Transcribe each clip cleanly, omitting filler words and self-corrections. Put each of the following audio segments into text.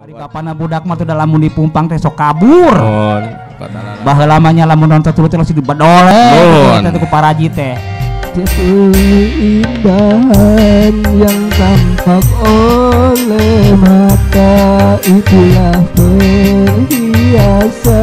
Ari bapana budak mah teh lamun dipumpang teh sok kabur. Baheula mah nya lamun nonton tuluy teh langsung dibedol teh ku paraji teh. Keindahan yang tampak oleh mata itulah perhiasan.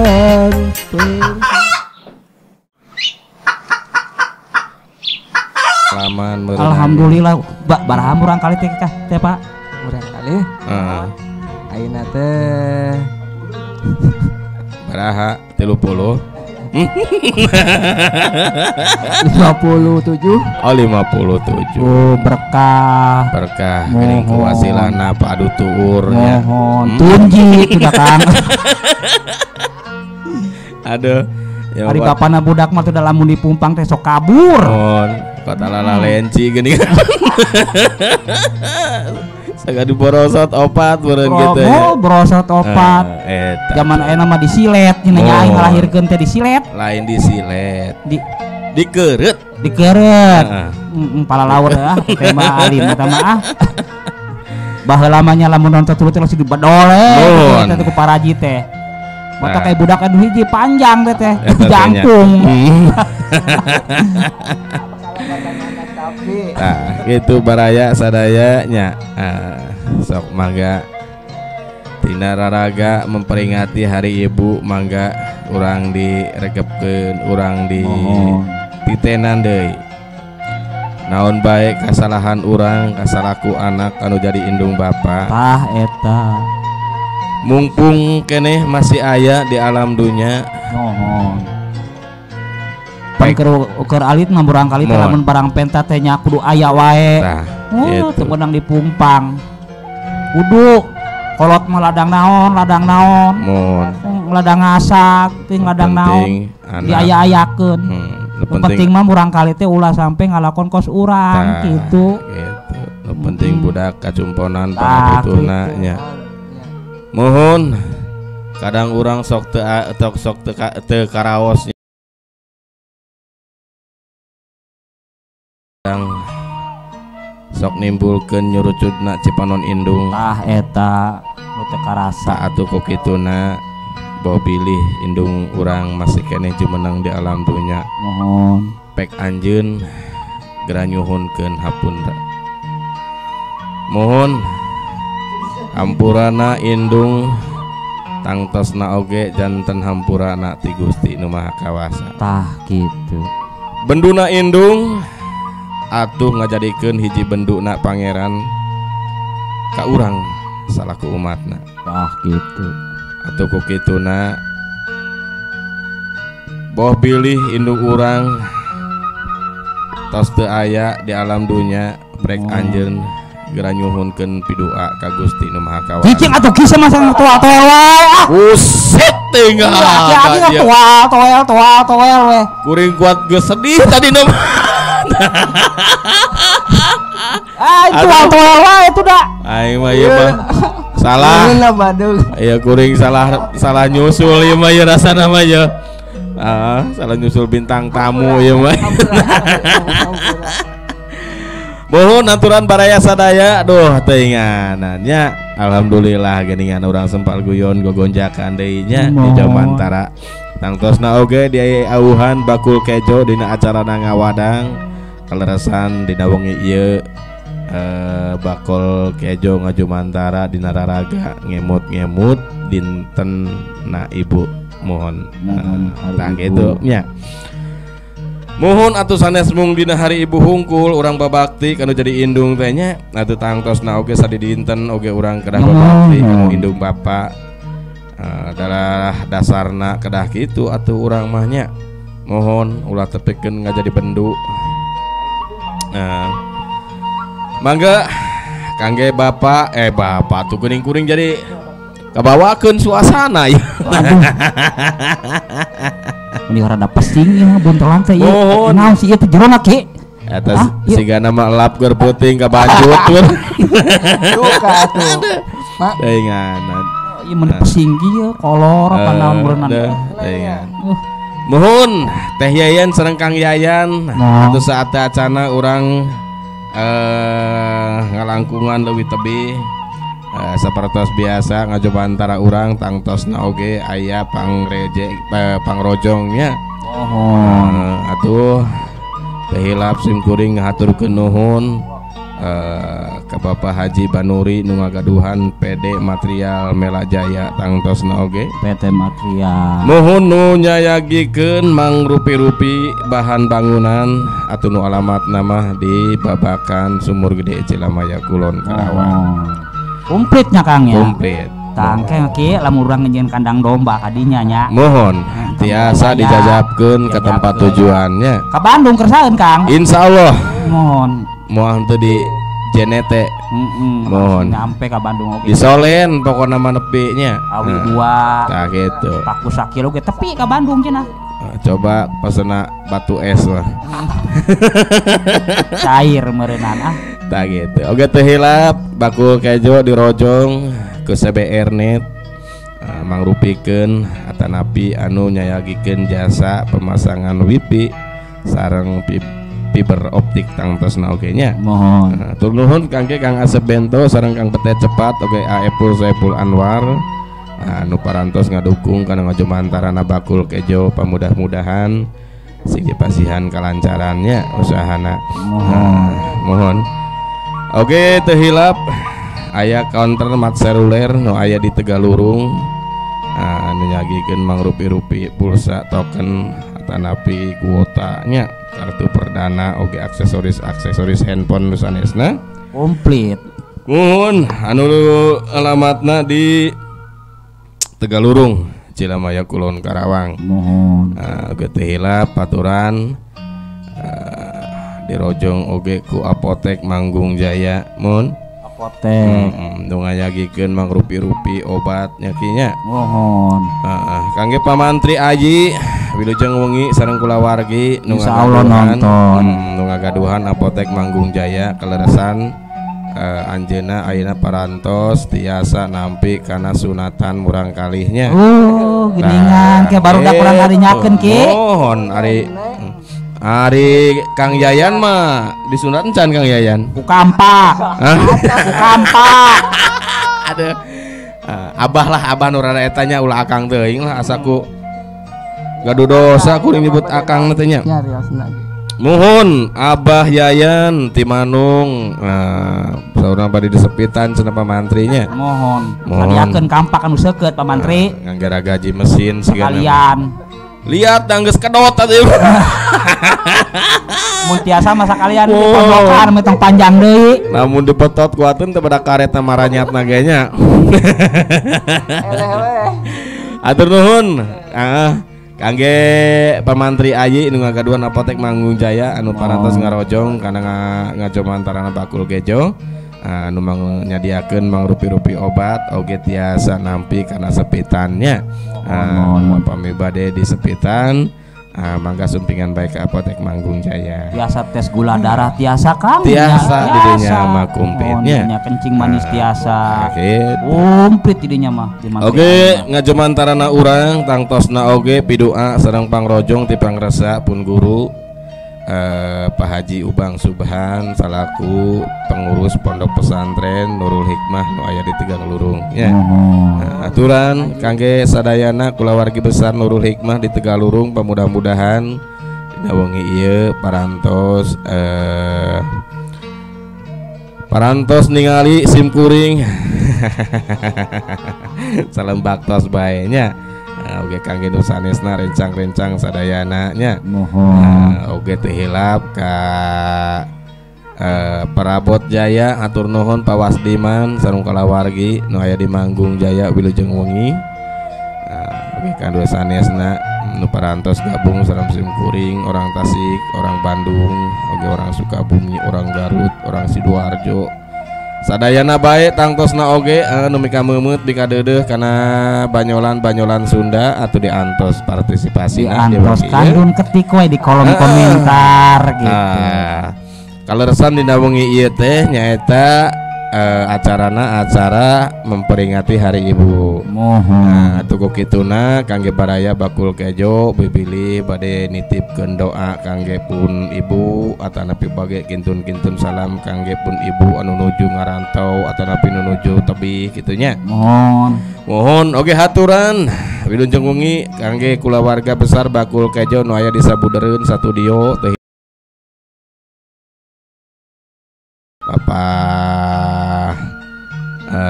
Alhamdulillah, baraha murang kali teh teh Pak. Murang kali? Heeh. Ayeuna teh baraha 30. 57. Oh 57. Oh berkah. Berkah geuning wasilana Pak adu tuur nya. Mohon tunji sudah Kang. Aduh. Ya, ari bapana budak mah teh lamun dipumpang teh sok kabur. Mohon kota lala lenci geuning. Sagadu borosot opat meureun kitu ya. Oh, borosot opat. Zaman ayeuna mah disilet cenah nya aing ngalahirkeun teh disilet. Lain disilet. Dikeureut. Dikeureut. Heeh, palalaur ah teh mah alim eta mah ah. Baheula mah nya lamun nonton tuluy teh langsung dibedol teh ku paraji teh. Mata kayak budak anu hiji panjang teh teh jangkung. Nah, gitu baraya sadaya nya. Sok mangga tina raraga memperingati Hari Ibu mangga urang diregepkeun, urang di titenan deui. Naon bae kasalahan urang kasalaku anak anu jadi indung bapa. Tah eta. Mumpung keneh masih aya di alam dunya. Mohon. Pan keur alit mah murang kali teh lamun barang penta teh nya kudu aya wae. Tah, oh, teu meunang dipumpang. Kudu kolot mah ladang naon, ladang naon. Mohon. Ladang ngasak, ting ladang naon. Diaya-ayakeun. Nu penting mah murang kali teh ulah sampe ngalakon kos urang kitu. Gitu. Nu penting budak kacumponan pangabutuhna nya. Mohon kadang urang sok teu sok teu karaos kadang sok nimbulkeun nyurucutna cipanon indung. Tah eta nu teu karasa. Tah atuh ku kituna boh bilih indung urang masih keneh jumeneng di alam dunya. Mohon pek anjeun geura nyuhunkeun hapunten. Mohon hampurana indung tangtosna oge janten hampurana ti Gusti Nu Maha Kawasa. Tah kitu. Benduna indung atuh ngajadikeun hiji benduna pangeran ka urang salaku umatna. Tah kitu. Atuh ku kituna boh bilih indung urang tos teu aya di alam dunya prek anjeun geura nyuhunkeun pidua ka Gusti Nu Maha Kawasa. Cicing atuh kisah masa tua toel wae ah. Buset tinggal. Aki tua toel tua toel we. Kuring kuat geus sedih tadi nu. Ah tua toel wae itu da. Aing mah ieu mah salah. Iya kuring salah salah nyusul ieu mah ieu rasana mah ieu. Ah, salah nyusul bintang tamu ieu mah. Mohon aturan baraya sadaya, aduh teuinganannya. Alhamdulillah geuningan urang sempal guyon gogonjakan deui nya di Jomantara. Tangtosna oge di auhan bakul kejo dina acarana ngawadang kaleresan dina wengi ieu bakul kejo ngajumantara dina raraga ngemut-ngemut dinten na ibu mohon. Tah kitu nya. Mohon atuh sanes mung dina hari ibu hungkul urang babakti kanu jadi indung teh nya atuh tangtosna oge sadidinten oge urang kedah babakti kanu indung bapa adalah dasarna kedah kitu atuh urang mah nya. Mohon ulah tepikeun ngajadi bendu. Mangga kangge bapak bapak tuh geuning kuring jadi kabawakeun suasana ya. Meni rada pesing ieu buntelan teh ieu. Naon sih ieu teh jerona ki? Eta sigana mah elap keur peuting ka banjut tur. Duka atuh. Mak teuinganan. Ieu meni pesing kieu kolor apa naon meureunana. Teuingan. Mohon Teh Yayan sareng Kang Yayan atuh saat acana urang ngalangkungan leuwih tebih Sapertos biasa ngajobantara urang tangtosna oge aya pangreje pangrojongnya. Mohon. Atuh teu hilap sim kuring ngahaturkeun nuhun ka Bapak Haji Banuri nu ngagaduhan PD Material Mela Jaya tangtosna oge PT Material. Muhun nu nyayagikeun mangrupi-rupi bahan bangunan atuh nu alamatna mah di Babakan Sumur Gede Cilamaya Kulon Karawang. Komplitnya Kang ya. Komplit. Tangke ki lamun urang ngejieun kandang domba kadinya nya. Mohon tiasa dijajabkeun ke tempat tujuannya. Ka Bandung kersaeun Kang. Insyaallah. Mohon. Moal teu di jenete. Mohon. Nyampe ka Bandung oge. Disolen pokona mah nepi nya. Awi dua. Tah kitu. Paku sakilo ge tepi ka Bandung cenah. Coba pesena batu es lah. Cair meureunana ah. Tah gitu. Oge teu hilap bakul kejo dirojong ku CBR net mangrupikeun atanapi anu nyayagikeun jasa pemasangan wifi sareng fiber optik tangtosna oge nya. Mohon. Tur nuhun kangge Kang Asep Bento sareng Kang Pete Cepat oge Aepul Saepul Anwar anu parantos ngadukung kana ngajomantarana bakul kejo pamudah-mudahan sing dipasihan kalancarannya usahana. Mohon. Mohon. Oke teu hilap aya counter mat seluler nu aya di Tegalurung anu nyagikeun mangrupi-rupi pulsa token atanapi kuotanya kartu perdana oge aksesoris-aksesoris handphone nu sanesna komplit. Nuhun anu alamatna di Tegalurung Cilamaya Kulon Karawang. Mohon. Oge teu hilap paturan dirojong oge ku apotek Manggung Jaya mun apotek nu ngayagikeun mangrupi-rupi obat nya ki nya. Mohon. Heeh, kangge pamantri aji wilujeng wengi sareng kulawargi nu insyaallah nonton nu ngagaduhan apotek Manggung Jaya kaleresan anjeunna ayeuna parantos tiasa nampi kana sunatan murang kalihnya. Oh, geuningan ke barudak urang ngarinyakeun ki. Mohon ari Ari Kang Yayan mah disunat encan Kang Yayan. Ku kampak. Ku kampak. Aduh. Abah lah abah nu rada eta nya ulah akang teuing lah asa ku gaduh dosa kuring nyebut akang teh nya. Muhun Abah Yayan Timanung saurang bade disepitan cenah pamantrinya. Mohon. Sadiakeun kampak anu seukeut pamantri. Nganggara gaji mesin sigana. Sekalian. Lihat tangges kedot atuh. Mun tiasa mah sakalian di pondokan metong panjang deui. Lamun dipetot kuateun teh pada kareta maranyatna ge nya. Eleh we. Atur nuhun. Kangge pamantri ayi nu ngagaduhan apotek Manggung Jaya anu parantos ngarojong kana ngajomantarana bakul gejo anu nyadiakeun mangrupi-rupi obat oge tiasa nampi kana sepitannya. Pami bade di sepitan mangga sumpingan baik ke apotek Manggung Jaya. Tiasa tes gula darah tiasa Kang. Tiasa didinya mah kumpitnya. Kencing manis tiasa. Komplit didinya mah. Oke, ngajomantarana urang tangtosna oge pidua sareng pangrojong ti pangresa pun guru Pak Haji Ubang Subhan salaku pengurus Pondok Pesantren Nurul Hikmah nu aya di Tegalurung ya. Nah, aturan kangge sadayana kulawargi besar Nurul Hikmah di Tegalurung pamudah-mudahan dina wengi ieu parantos parantos ningali sim kuring salam baktos bae nya. Oge kangge nu sanesna rencang-rencang sadayana nya. Mohon. Oge teu hilap ka Parabot Jaya hatur nuhun Pak Wasdiman sareng kalawargi nu aya di Manggung Jaya wilujeng wengi. Oge kangge sanesna nu parantos gabung sareng sim kuring orang Tasik, orang Bandung, oge orang Sukabumi, orang Garut, orang Sidoarjo. Sadayana bae tangtosna oge nu mika meumeut mika deudeuh kana banyolan-banyolan Sunda atuh diantos partisipasi diantos kandun ketik we di kolom komentar gitu. Kaleresan dina wengi ieu teh nyaeta acarana acara memperingati Hari Ibu. Mohon. Nah, tuku kituna kangge baraya bakul kejo bibilih bade nitipkeun doa kangge pun ibu atanapi bage kintun-kintun salam kangge pun ibu anu nuju ngarantau atanapi nu nuju tebih kitu nya. Mohon. Mohon oge haturan wilujeng wengi kangge kulawarga besar bakul kejo nu aya di Sabudereun satudio teh Bapak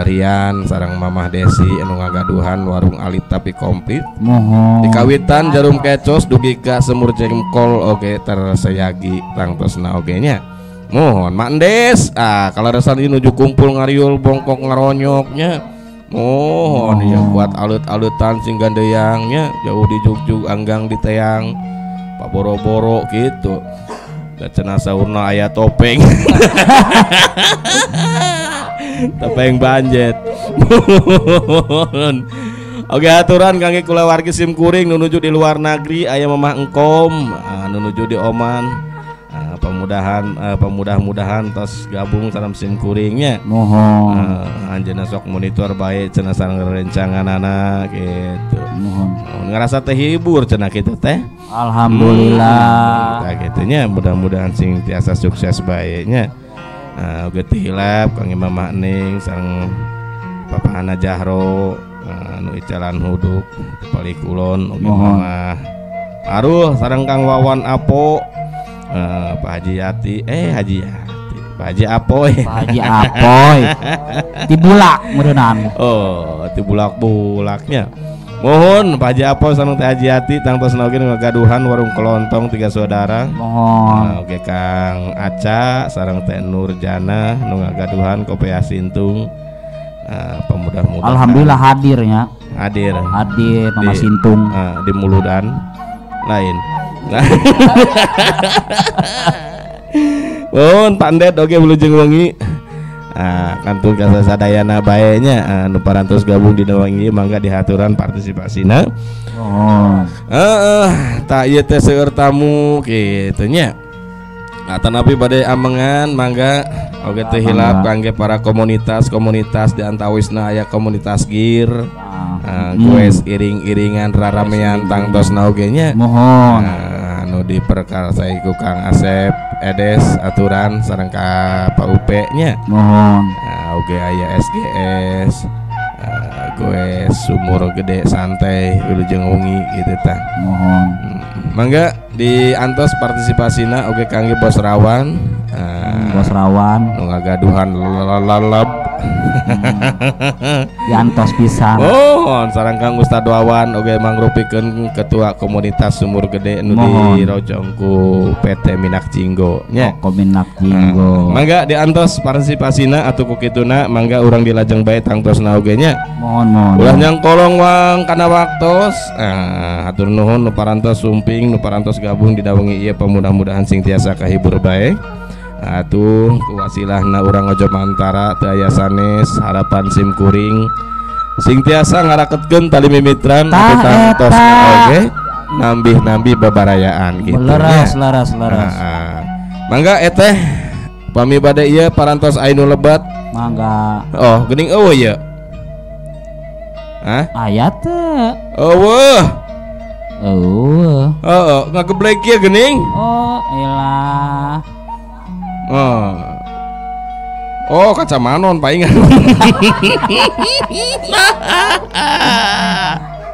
Rian sareng Mamah Desi anu ngagaduhan warung alit tapi komplit. Mohon. Dikawitan jarum kecos dugi ka semur jengkol oge terseyagi tangtosna oge nya. Mohon Mak Endes, kaleresan ieu nuju kumpul ngariul bongkok ngaronyoknya. Mohon ya kuat alut-alutan sing gandeyangnya jauh di jugjug anggang di teang paboro-boro gitu. Da cenah saurna aya topeng. Topeng banjet. Oke aturan kangge kulawargi sim kuring nu nuju di luar negeri aya Mamah Engkom nu nuju di Oman. Pemudah-mudahan tos gabung sareng sim kuringnya. Mohon. Anjeunna sok monitor bae cenah sareng rencanganana gitu. Mohon. Ngerasa terhibur cenah kitu teh. Alhamdulillah. Tah kitu nya mudah-mudahan sing tiasa sukses bae nya. Oge teu hilap kangge Mamah Ning sareng Papa Ana Jahro anu icalan huduk teu palih kulon oge Mamah Aruh sareng Kang Wawan Apo. Pak Haji Yati, Haji Yati, Pak Haji Apoy, Pak Haji Apoy, tibulak meureunaan. Oh, tibulak-bulaknya. Mohon Pak Haji Apoy sareng Teh Haji Yati tangtosna oge ngagaduhan warung kelontong 3 saudara. Mohon. Oke Kang Aca sareng Teh Nurjana nu ngagaduhan Kopea Sintung. Pemudah-mudahan. Alhamdulillah hadirnya. Hadir. Hadir Mama Sintung. Di Muludan lain. Nah. Mohon Pak Ndet oge wilujeng wengi. Kantun ka sasadayana bae nya anu parantos gabung dina wengi mangga dihaturan partisipasina. Mohon. Tah ieu teh seueur tamu kitu nya. Atanapi bade amengan mangga oge teu hilap kangge para komunitas-komunitas di antawisna aya komunitas gir. Goes iring-iringan raramean tangtosna oge nya. Mohon. Anu diperkarsai ku Kang Asep Edes aturan sareng ka Pak Upe nya. Mohon. Oge aya SGS goes sumur gede santai wilujeng wengi kitu tah. Mohon. Mangga diantos partisipasina oge kangge Bos Rawan. Bos Rawan nu ngagaduhan lalab. Diantos pisan. Oh, sareng Kang Ustad Wawan oge mangrupikeun ketua komunitas Sumur Gede nu dirojong ku PT Minak Jinggo nya. Oh, Minak Jinggo. Mangga diantos partisipasina atuh ku kituna mangga urang dilajeng bae tangtosna oge nya. Mohon mohon. Ulah nyangkolong wang kana waktos. Hatur nuhun nu parantos sumping nu parantos gabung di wengi ieu pemudah-mudahan sing tiasa kahibur bae. Atuh kuwasilahna urang Ojo Mantara teu aya sanes harapan sim kuring sing tiasa ngaraketkeun tali mimitran tangtosna oge nambih-nambih babarayaan gitu. Leres leres leres. Mangga eteh pami bade ieu parantos anu lebat. Mangga. Oh, geuning eueuh ieu. Hah? Aya teu. Eueuh. Eueuh. Heeh, ngageblek ieu geuning. Oh, elah. Oh. Oh, kacamanon paingan.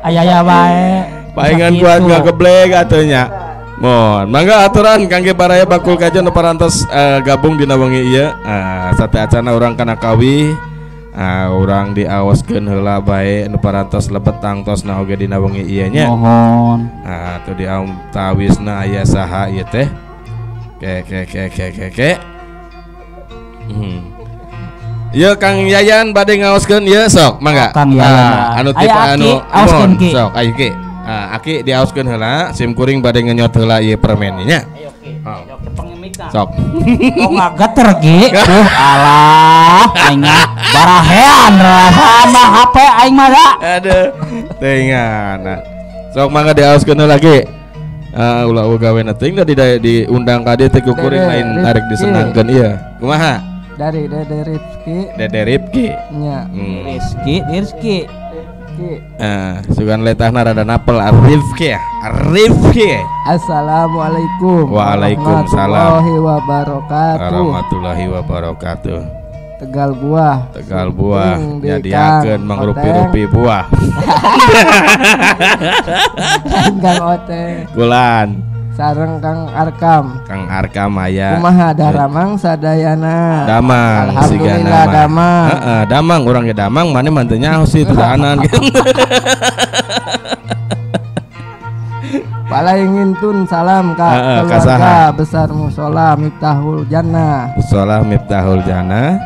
Aya-aya bae. Paingan kuat ngageblek atuh nya. Mohon, mangga aturan kangge baraya bakul kajen nu parantos gabung dina wengi ieu. Sate acana urang kana kawi. Urang diawaskeun heula bae nu parantos lebet tangtosna oge dina wengi ieu nya. Mohon. Atuh diantawisna aya saha ieu teh? Ke ke ke ke ke ke. Ieu Kang Yayan bade ngaoskeun ieu sok mangga. Kang Yayan. Anu tipe anu aoskeun ki. Sok ayo ki. Aki diaoskeun heula sim kuring bade ngenyot heula ieu permen nya. Ayo ki. Sok. Oh ngageter ki. Alah aing barahean sama HP aing mah da. Aduh. Teuingan. Sok mangga diaoskeun heula ki. Ulah gawe teuing da diundang ka dieu teh ku kuring lain arek disenangkeun ieu. Kumaha? Dari Dede Rifki. Dede Rifki. Nya. Rizky, Rizky. Sugan letahna rada napel Rifki ya. Rifki. Assalamualaikum. Waalaikumsalam warahmatullahi wabarakatuh. Warahmatullahi wabarakatuh. Tegal buah. Tegal buah nyadiakeun mangrupi-rupi buah. Kang Oteng. Kulan. Sareng Kang Arkam. Kang Arkam aya. Kumaha daramang sadayana. Damang alhamdulillah damang. Heeh, damang urang ge damang mane mah teu nyaho sih tudahanan. Palai ngintun salam ka keluarga besar musola Miftahul Jannah. Musola Miftahul Jannah.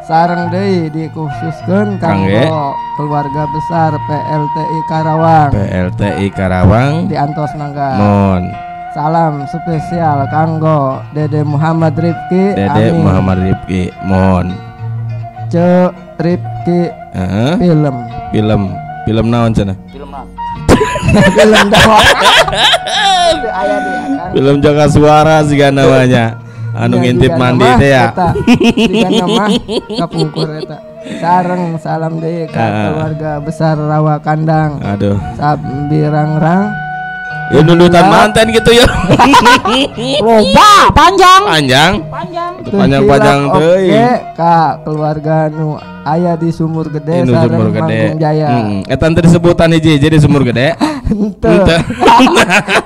Sareng deui dikhususkeun kanggo keluarga besar PLTI Karawang. PLTI Karawang. Diantos mangga. Mohon. Salam spesial kanggo Dede Muhammad Rifki. Dede amin. Muhammad Rifki, mohon. Ce Rifki. Film. Film. Film naon cenah? Film naon? Film dawa. Film Jaka Suara siga namanya. Anu ngintip mandi teh ya. Siga mah kapungkur eta. Sareng salam deui ka keluarga besar Rawa Kandang. Aduh. Sambirangrang. Ya nundutan manten gitu ya. Loba panjang. Panjang. Panjang. Panjang-panjang teuing. Oke ka keluarga nu aya di Sumur Gede sareng Manggung Jaya. Eta teu disebutan hiji jadi Sumur Gede. Henteu.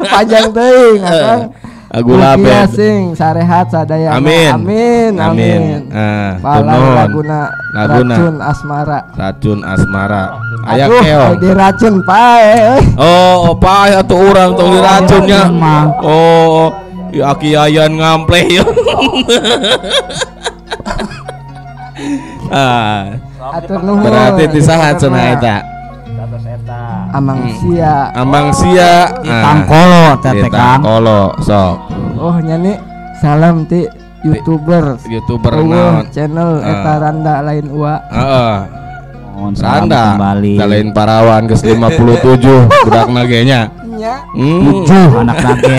Panjang teuing akang. Gula sing sarehat sadaya. Amin. Amin. Amin. Laguna Racun Asmara. Racun Asmara. Aya keong. Diracun pae. Oh, pae atuh urang tong diracunnya. Oh, ya aki Yayan ngampleh ya. Ah. Atur nuhun. Berarti ti saha cenah eta? Amang Sia. Amang Sia Tangkolo teh Kang. Tangkolo sok. Oh nyani salam ti YouTuber. YouTuber naon? Channel eta Randa lain ua. Heeh. Randa kembali. Lain parawan geus 57 budakna ge nya. Nya. 7 anak ge.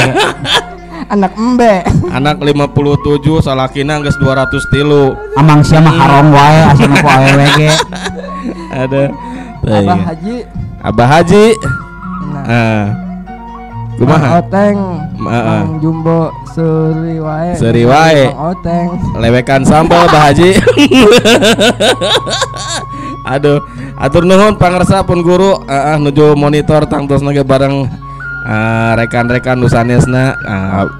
Anak embe. Anak 57 salakina geus 203. Amang Sia mah harong wae asana ku awewe ge. Ada. Abah Haji. Abah Haji. Nah. Kumaha? Oteng. Mang Jumbo seuri wae. Seuri wae. Mang Oteng. Lewekan sambal Abah Haji. Aduh, atur nuhun pangersa pun guru nuju monitor tangtosna ge bareng rekan-rekan nu sanesna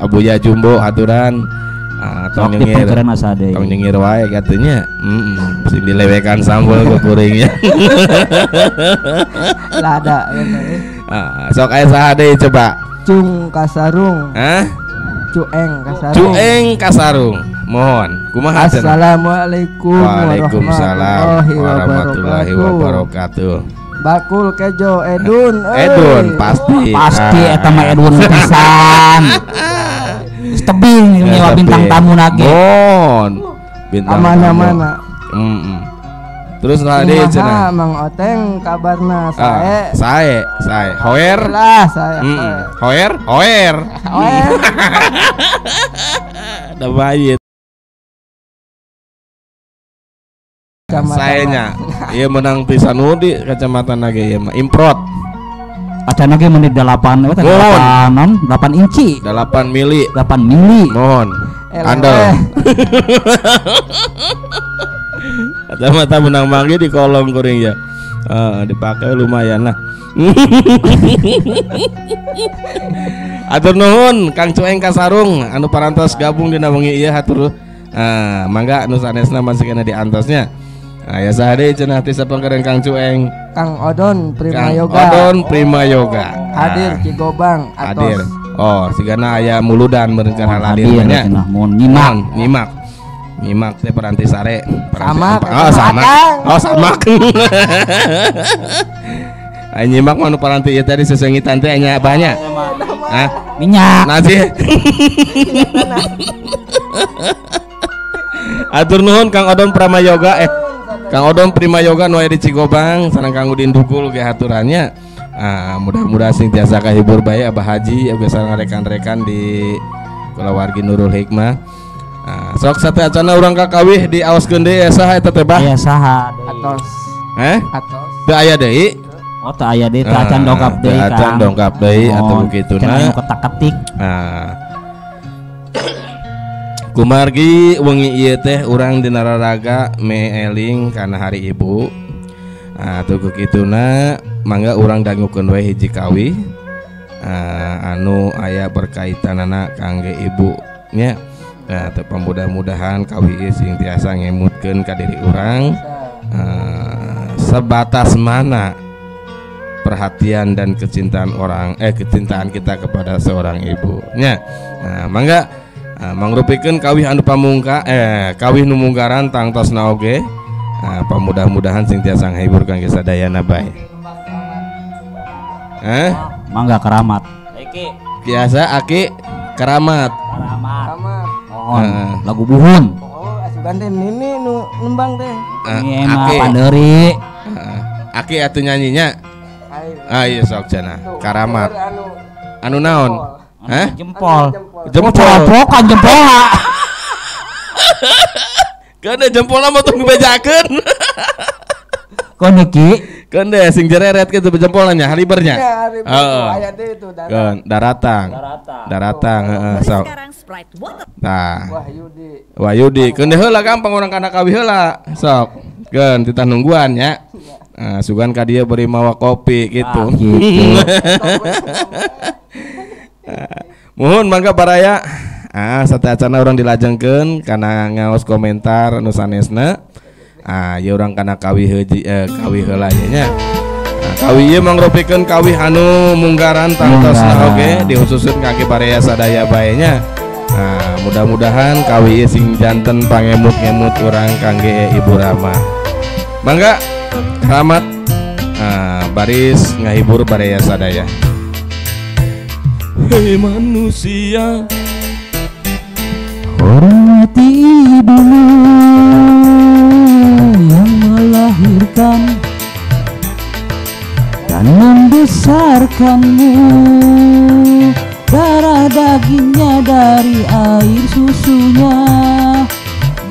Abuya Jumbo aturan. Tong nyengir. Tong nyengir wae katanya. Sing dilewekan sambal ke kuringnya. Lada eta. Sok aya saha deui coba? Cung Kasarung. Hah? Cueng Kasarung. Cueng Kasarung. Mohon. Kumaha cenah? Assalamualaikum. Waalaikumsalam warahmatullahi wabarakatuh. Bakul kejo Edun. Edun pasti. Pasti eta mah Edun pisan. Tebing nyewa bintang tamu nage. Mohon. Bintang mana-mana. Terus tadi cenah. Mang Oteng kabarna sae. Sae, sae. Hoer lah sae. Hoer, hoer. Hoer. Da bae. Saenya. Ieu menang pisan di kecamatan nage ieu mah improt. Acana ge menit 8 eta 8 inci. 8 mili. 8 mili. Mohon. Andel. Kacamata menang manggi di kolong kuring ya. Dipakai lumayan lah. Atur nuhun Kang Cueng Kasarung anu parantos gabung dina wengi ieu hatur. Mangga nu sanesna masih kena di antosnya. Nah, ya sahade cenah ti sapangkeun Kang Cueng. Kang Odon Primayoga. Kang Odon Primayoga. Hadir Cigobang atos. Hadir. Oh, sigana aya muludan meureun hadir nya. Mun nyimak, nyimak. Nyimak teh peranti sare. Sama. Oh, sama. Oh, sama. Ai nyimak mah nu paranti ieu tadi sesengitan teh nya banyak. Hah? Minyak. Nasi. Atur nuhun Kang Odon Pramayoga Kang Odon Primayoga nu aya di Cigobang sareng Kang Udin Dugul ge haturannya. Mudah-mudahan sing tiasa kahibur bae Abah Haji oge sareng rekan-rekan di kulawargi Nurul Hikmah. Sok sate acana urang ka kawih diaoskeun deui saha eta teh bah? Aya saha deui? Atos. Heh? Atos. Teu aya deui? Oh, teu aya deui, teu acan dongkap deui. Teu acan dongkap deui atuh kituna. Ketak-ketik. Nah. Kumargi wengi ieu teh urang dina raraga meeling kana hari ibu. Atuh kituna mangga urang dangukeun we hiji kawih anu aya berkaitanana kangge ibu nya. Nah, teu mudah-mudahan kawih sing tiasa ngemutkeun ka diri urang sebatas mana perhatian dan kecintaan orang kecintaan kita kepada seorang ibu nya. Nah, mangga mangrupikeun kawih anu pamungka kawih nu munggaran tangtosna oge. Pamudah-mudahan sing tiasa ngahibur kangge sadayana bae. Mangga keramat. Iki biasa aki keramat. Keramat. Oh, lagu buhun. Oh, asupan teh nini nu nembang teh. Ini mah pandeuri. Aki atuh nyanyinya. Ayo sok cenah. Karamat. Anu naon? Hah? Jempol. Jempol. Colopokan jempolna. Keun jempolna mah tong dibejakeun. Keun ki? Keun deh sing jereret kitu jempolna nya halibernya. Heeh. Aya deui itu daratang. Daratang heeh sok. Tah. Wahyudi. Wahyudi keun deh heula gampang urang kana kawih heula. Sok. Keun titah nungguan nya. Sugan ka dieu beri mawa kopi gitu. Muhun mangga baraya. Sate acana urang dilajengkeun kana ngaos komentar nu sanesna. Ieu urang kana kawih heuji kawih heula ye nya. Kawih ieu mangrupikeun kawih anu munggaran tangtosna oge dihususkeun kangge baraya sadaya bae nya. Mudah-mudahan kawih ieu sing janten pangemut-ngemut urang kangge Ibu Rama. Mangga keramat baris ngahibur baraya sadaya. Hei manusia, hormati ibumu yang melahirkan dan membesarkanmu, darah dagingnya dari air susunya,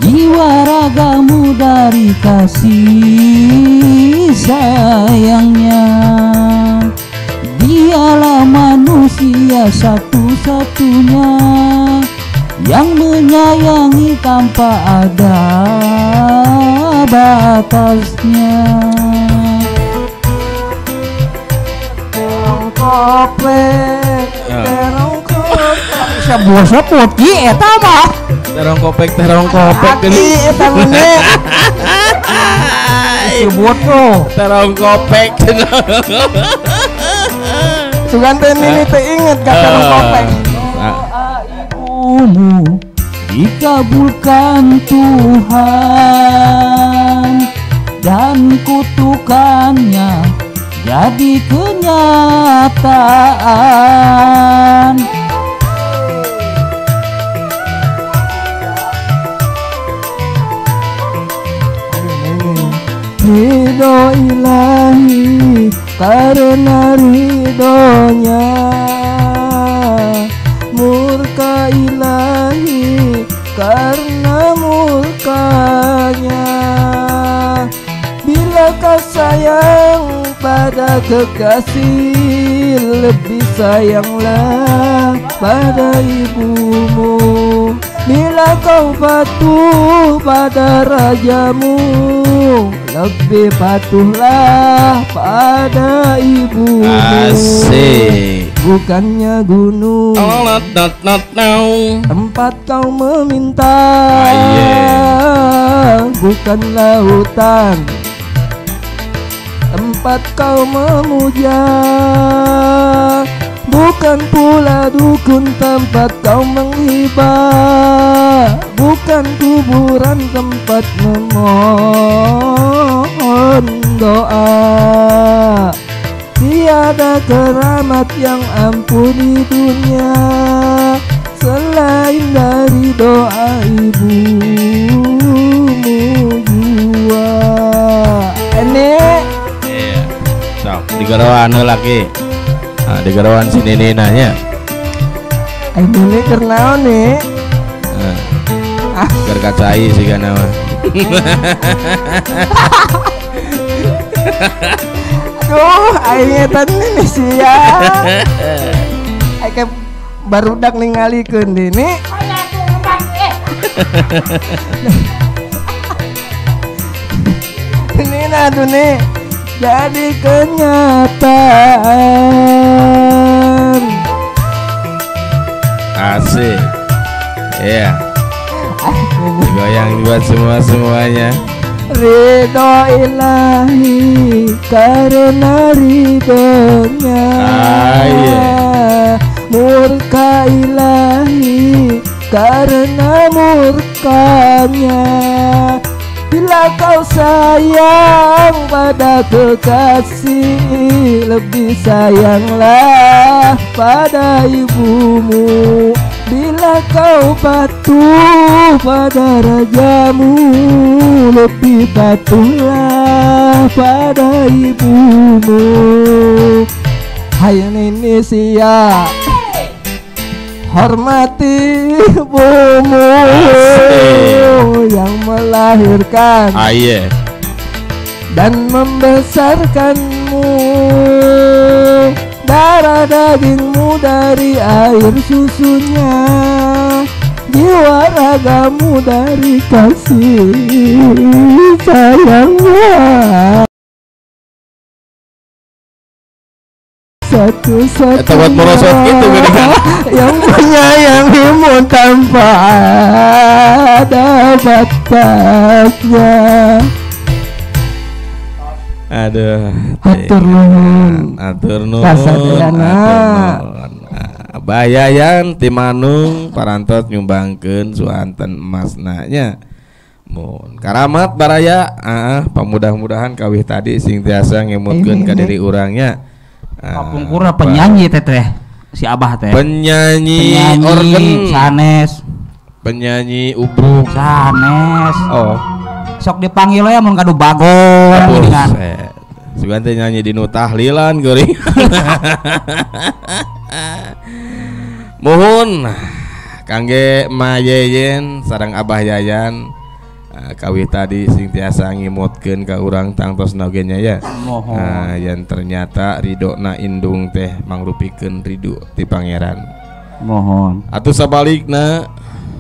jiwa ragamu dari kasih sayangnya. Dialah manusia satu-satunya yang menyayangi tanpa ada batasnya. Terong kopek, terong kopek. Sebuah seput ki eta mah. Terong kopek, terong kopek. Aki eta mene. Sebut tuh. Terong kopek. Sugan teh nini teh inget ka terong kopek. Doa ibumu dikabulkan Tuhan dan kutukannya jadi kenyataan. Ridho ilahi karena ridhonya, murka ilahi karena murkanya. Bila kau sayang pada kekasih, lebih sayanglah pada ibumu. Bila kau patuh pada rajamu, lebih patuhlah pada ibumu. Asik. Bukannya gunung tempat kau meminta, bukan lautan tempat kau memuja, bukan pula dukun tempat kau menghibah, bukan kuburan tempat memohon doa. Tiada keramat yang ampuh di dunia selain dari doa ibumu jua. Ini sok digeroan heula ki. Nah, digeroan si Nini nanya. Ai Nini keur naon nih? Keur kacai sigana mah. Aduh, aing eta nih sia. Aing barudak ningalikeun dini. Ini aduh nih jadi kenyataan. Asik. Iya. Digoyang buat semua-semuanya. Ridho ilahi karena ridhonya. Murka ilahi karena murkanya. Bila kau sayang pada kekasih, lebih sayanglah pada ibumu. Bila kau patuh pada rajamu, lebih patuhlah pada ibumu. Hai Indonesia, hormati ibumu yang melahirkan dan membesarkanmu. Darah dagingmu dari air susunya, jiwa ragamu dari kasih sayangnya. Satu-satunya gitu, yang menyayangimu tanpa ada batasnya. Aduh, atur nuhun, atur nuhun, Bayayan Timanung parantos nyumbangkeun suanten emasna nya. Mun karamat baraya, pamudah-mudahan kawih tadi sing tiasa ngemutkeun ka diri urangnya. Kapungkurna penyanyi teteh si Abah teh. Penyanyi organ sanes. Penyanyi ubruk sanes. Oh. Sok dipanggil ya mun kadu bagong geuningan. Sugan teh nyanyi di nu tahlilan geuring. Muhun kangge Ma Yeyen sareng Abah Yayan kawih tadi sing tiasa ngimutkeun ka urang tangtosna oge nya ya. Nah, yang ternyata ridona indung teh mangrupikeun ridho ti Pangeran. Mohon. Atuh sabalikna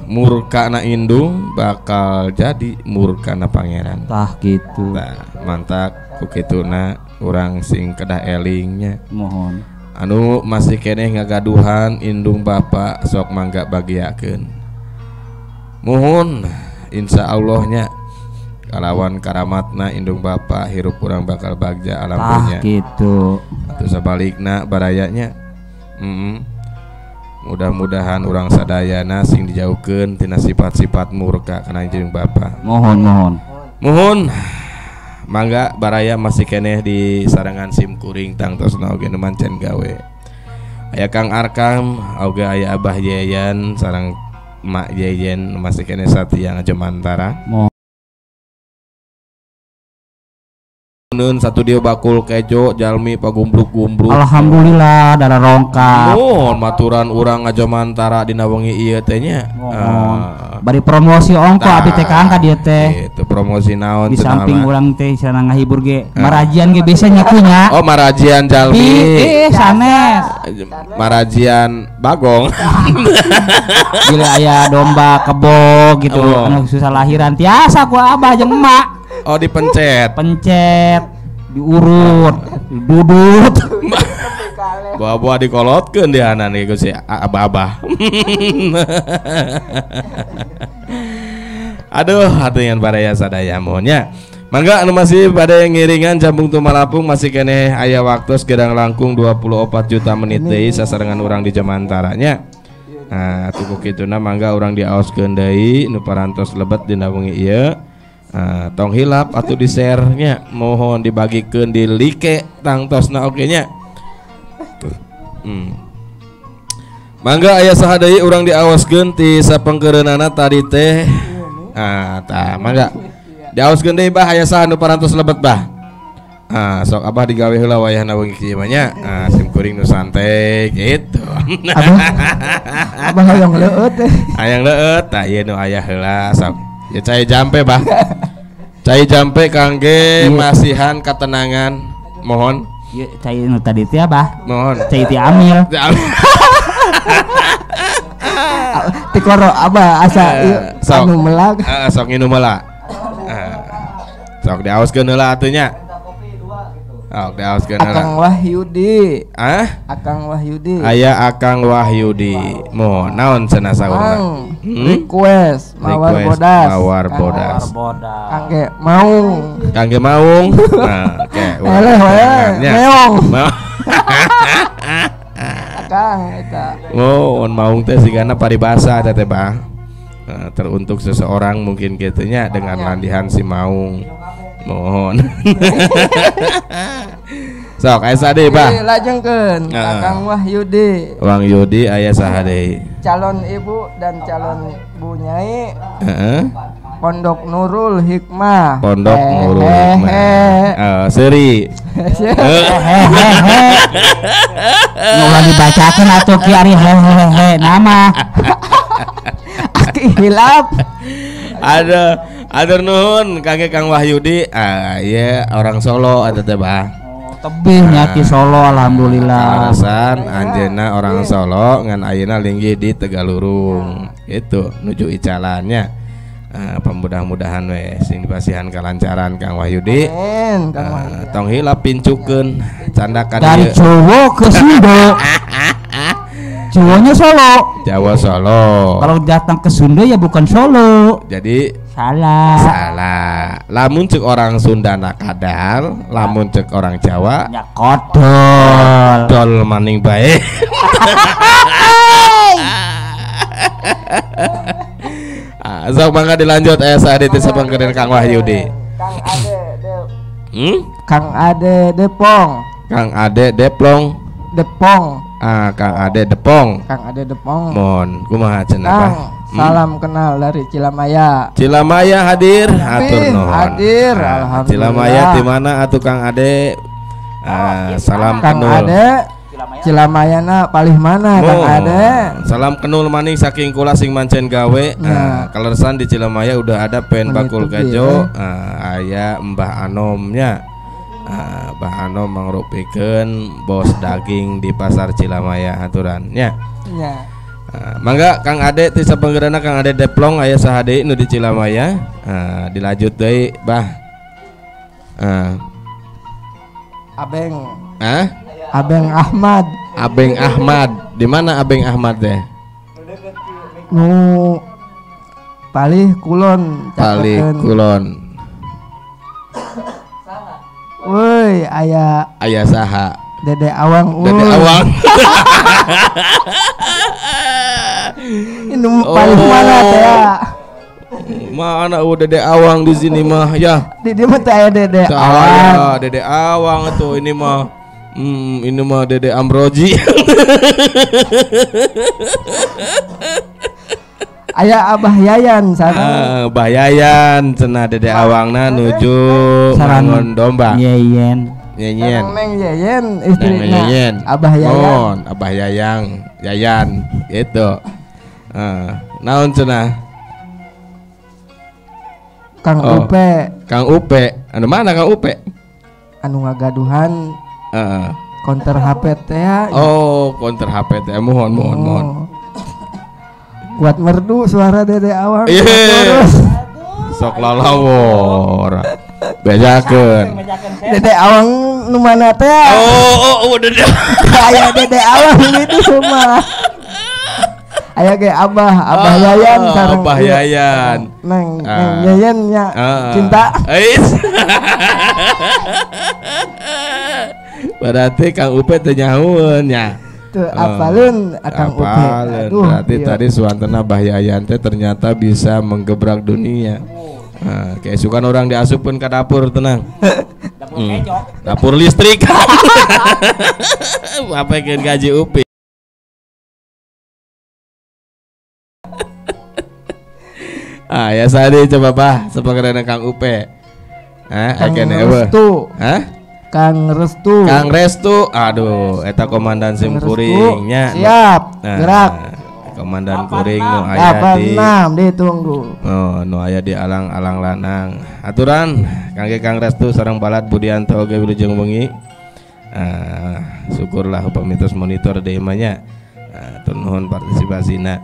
murkana indung bakal jadi murkana Pangeran. Tah gitu. Tah mantak ku kituna urang sing kedah elingnya. Mohon. Anu masih keneh ngagaduhan indung bapa sok mangga bagiakeun. Muhun insya Allahnya kalawan karamatna indung bapa hirup urang bakal bagja alam dunya. Gitu. Atuh sabalikna barayanya. Mudah-mudahan urang sadayana sing dijauhkeun tina sifat-sifat murka kana indung bapa. Mohon mohon. Muhun mangga baraya masih keneh di sarangan sim kuring tangtosna oge nu mancen gawe. Aya Kang Arkam oge aya Abah Yeyen sareng Mak Yeyen masih kene satia ngajemantara. Nun satu dia bakul kejo jalmi pagumbruk-gumbruk. Alhamdulillah darah rongkap. Mohon maturan urang ngajemantara dina wengi ieu teh nya. Bari promosi ongko abi teh ka dieu teh. Itu promosi naon di samping urang teh cenah ngahibur ge marajian ge biasa nyakunya. Oh marajian jalmi. Sanes. Marajian bagong. Bila aya domba kebo gitu anu susah lahiran tiasa ku abah jeung emak. Oh dipencet. Pencet, diurut, dudut. Buah-buah dikolotkeun dianan ieu si abah-abah. Aduh, atuh baraya sadaya mohon nya. Mangga anu masih pada yang ngiringan jambung tumalapung masih keneh aya waktu gedang langkung 24 juta menit deui sasarengan urang di Jamantara nya. Nah, tuku kituna mangga urang diaoskeun deui nu parantos lebet dina wengi ieu. Tong hilap atau di share nya, mohon dibagikeun di like tangtosna oge nya. Mangga aya saha deui urang diawaskeun ti sapengkeureunana tadi teh. Ah tah mangga diawaskeun deui bah aya saha nu parantos lebet bah. Ah, sok abah digawe heula wayahna wengi kieu mah nya. Ah, sim kuring nu santai gitu. Abah hayang leueut teh. Hayang leueut tah ieu nu aya heula sok. Ya cai jampe bah. Cai jampe kangge masihan katenangan. Mohon. Ieu cai nu tadi teh abah. Mohon. Cai ti amil. Tikoro abah asa ieu anu melag. Heeh, sok nginum heula. Sok diaoskeun heula atuh nya. Oh, diaoskeun heula. Akang Wahyudi. Ah? Akang Wahyudi. Aya Akang Wahyudi. Mo naon cenah saurna? Request mawar bodas. Mawar bodas. Kangge maung. Kangge maung. Nah, oke. Eleh we. Meong. Akang eta. Oh, maung teh sigana paribasa teh teh Bang. Teruntuk seseorang mungkin gitunya dengan landihan si maung. Mohon. Sok aya saha deui Bah? Lajengkeun Akang Wahyudi. Wang Yudi aya saha deui? Calon ibu dan calon bu nyai. Heeh. Pondok Nurul Hikmah. Pondok Nurul Hikmah. Seuri. Hehehe. Nu ulah dibacakeun atuh ki ari hehehe nama. Aki hilap. Ada atur nuhun kangge Kang Wahyudi. Ah ieu orang Solo eta teh Bah. Oh, tebih nya ti Solo alhamdulillah. Alasan anjeunna orang Solo ngan ayeuna linggih di Tegalurung. Itu nuju icalannya. Pemudah-mudahan we sing dipasihan kalancaran Kang Wahyudi. Amin, Kang Wahyudi. Tong hilap pincukeun candakan dari Jawa ke Sunda. Jawanya Solo. Jawa Solo. Kalau datang ke Sunda ya bukan Solo. Jadi salah. Salah. Lamun cek orang Sunda nakadal, lamun cek orang Jawa ya kodol. Kodol maning bae. Sok mangga dilanjut aya saha deui sapangkeun Kang Wahyudi. Kang Ade Kang Ade Depong. Kang Ade Deplong. Depong. Ah, Kang Ade Depong. Kang Ade Depong. Mohon kumaha cenah Bah? Salam kenal dari Cilamaya. Cilamaya hadir, hatur nuhun. Hadir, alhamdulillah. Cilamaya di mana atuh Kang Ade? Salam Kang kenul. Ade. Cilamayana palih mana Kang Ade? Salam kenul maning saking kula sing mancen gawe. Nah, kaleresan di Cilamaya udah ada pen bakul gajo, aya Mbah Anomnya. Mbah Anom mangrupikeun bos daging di pasar Cilamaya aturannya. Ya. Mangga Kang Ade ti sapanggeurana Kang Ade Deplong aya saha deui nu di Cilamaya. Dilanjut deui Bah. Abeng. Hah? Abeng Ahmad. Abeng Ahmad. Di mana Abeng Ahmad teh? Nu Palih Kulon. Palih Kulon. Woi, aya aya saha? Dede Awang. Dede Awang. Ini paling mana teh? Mana Dede Awang di sini mah ya? Di dia mah teh aya Dede Awang. Dede Awang tuh ini mah. Ini mah Dede Ambroji. Aya Abah Yayan sareng. Abah Yayan cenah Dede Awangna nuju mangon domba. Yeyen. Yeyen. Neng Yeyen istrina. Abah Yayan. Mohon Abah Yayang, Yayan gitu. Naon cenah? Kang Upe. Kang Upe. Anu mana Kang Upe? Anu ngagaduhan konter HP teh. Oh, konter HP teh. Mohon mohon mohon. Kuat merdu suara Dede Awang. Yeah. Sok lalawor. Bejakeun. Dede Awang nu mana teh? Oh, Dede. Aya Dede Awang itu semua. Aya ge Abah, Abah Yayan sareng Abah Yayan. Neng Yayan nya cinta. Ais. Berarti Kang Upe teu nyahueun nya. Teu apaleun Kang Upe. Aduh, berarti iya. Tadi suantena Abah Yayan teh ternyata bisa menggebrak dunia. Nah, keesukan orang diasupkeun ka dapur tenang. Dapur kejo. Dapur listrik. Apa keun gaji Upi. Ah ya sadi coba bah sepakarana Kang Upe. Hah, Kang Restu. Hah? Kang Restu. Kang Restu, aduh eta komandan sim kuring nya. Siap, gerak. Komandan kuring nu aya di 86 ditunggu. Oh, nu aya di alang-alang lanang. Aturan kangge Kang Restu sareng Balad Budianto oge wilujeng wengi. Syukurlah upami tos monitor deui mah nya. Hatur nuhun partisipasina.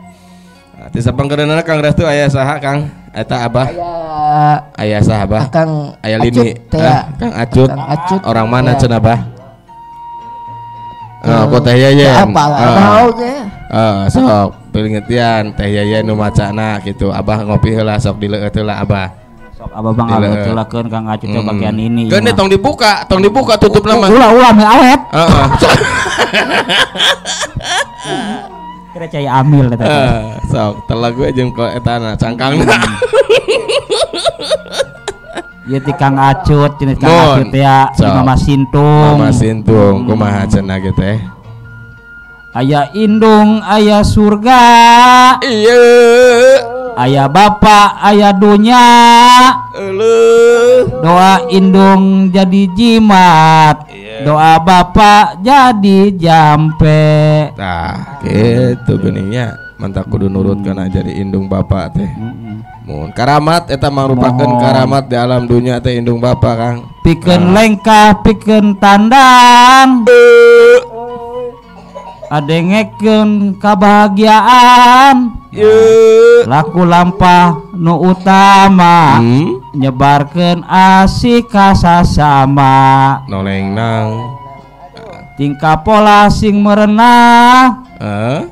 Ti sapangkeunana Kang Restu aya saha Kang? Eta abah. Aya saha abah? Kang aya Lini. Kang Acut. Kang Acut. Orang mana cenah abah? Oh, kok Teh Yayen. Apa oge. Sok pilingetian Teh Yayen nu macana kitu. Abah ngopi heula sok dileueut heula abah. Sok abah bang ngaleutkeun Kang Acut teh bagian ini. Keun tong dibuka tutup lama. Ulah meh awet. Heeh. Kira cai amil eta. Sok telag we jeung etana cangkangna. Ieu ti Kang Acut, jenis Kang Acut ya, di Mama Sintung. Mama Sintung kumaha cenah ge teh? Aya indung, aya surga. Iya. Aya bapak, aya dunya. Euleuh. Doa indung jadi jimat. Doa bapak jadi jampe. Tah, kitu geuningnya. Mantak kudu nurut kana jadi indung bapak teh. Mun karamat eta mangrupakeun karamat di alam dunia teh indung bapak Kang. Pikeun lengkah, pikeun tandang. Adengekeun kabahagiaan. Laku lampah nu utama. Nyebarkeun asih ka sasama. Noleng nang. Tingkah pola sing merenah.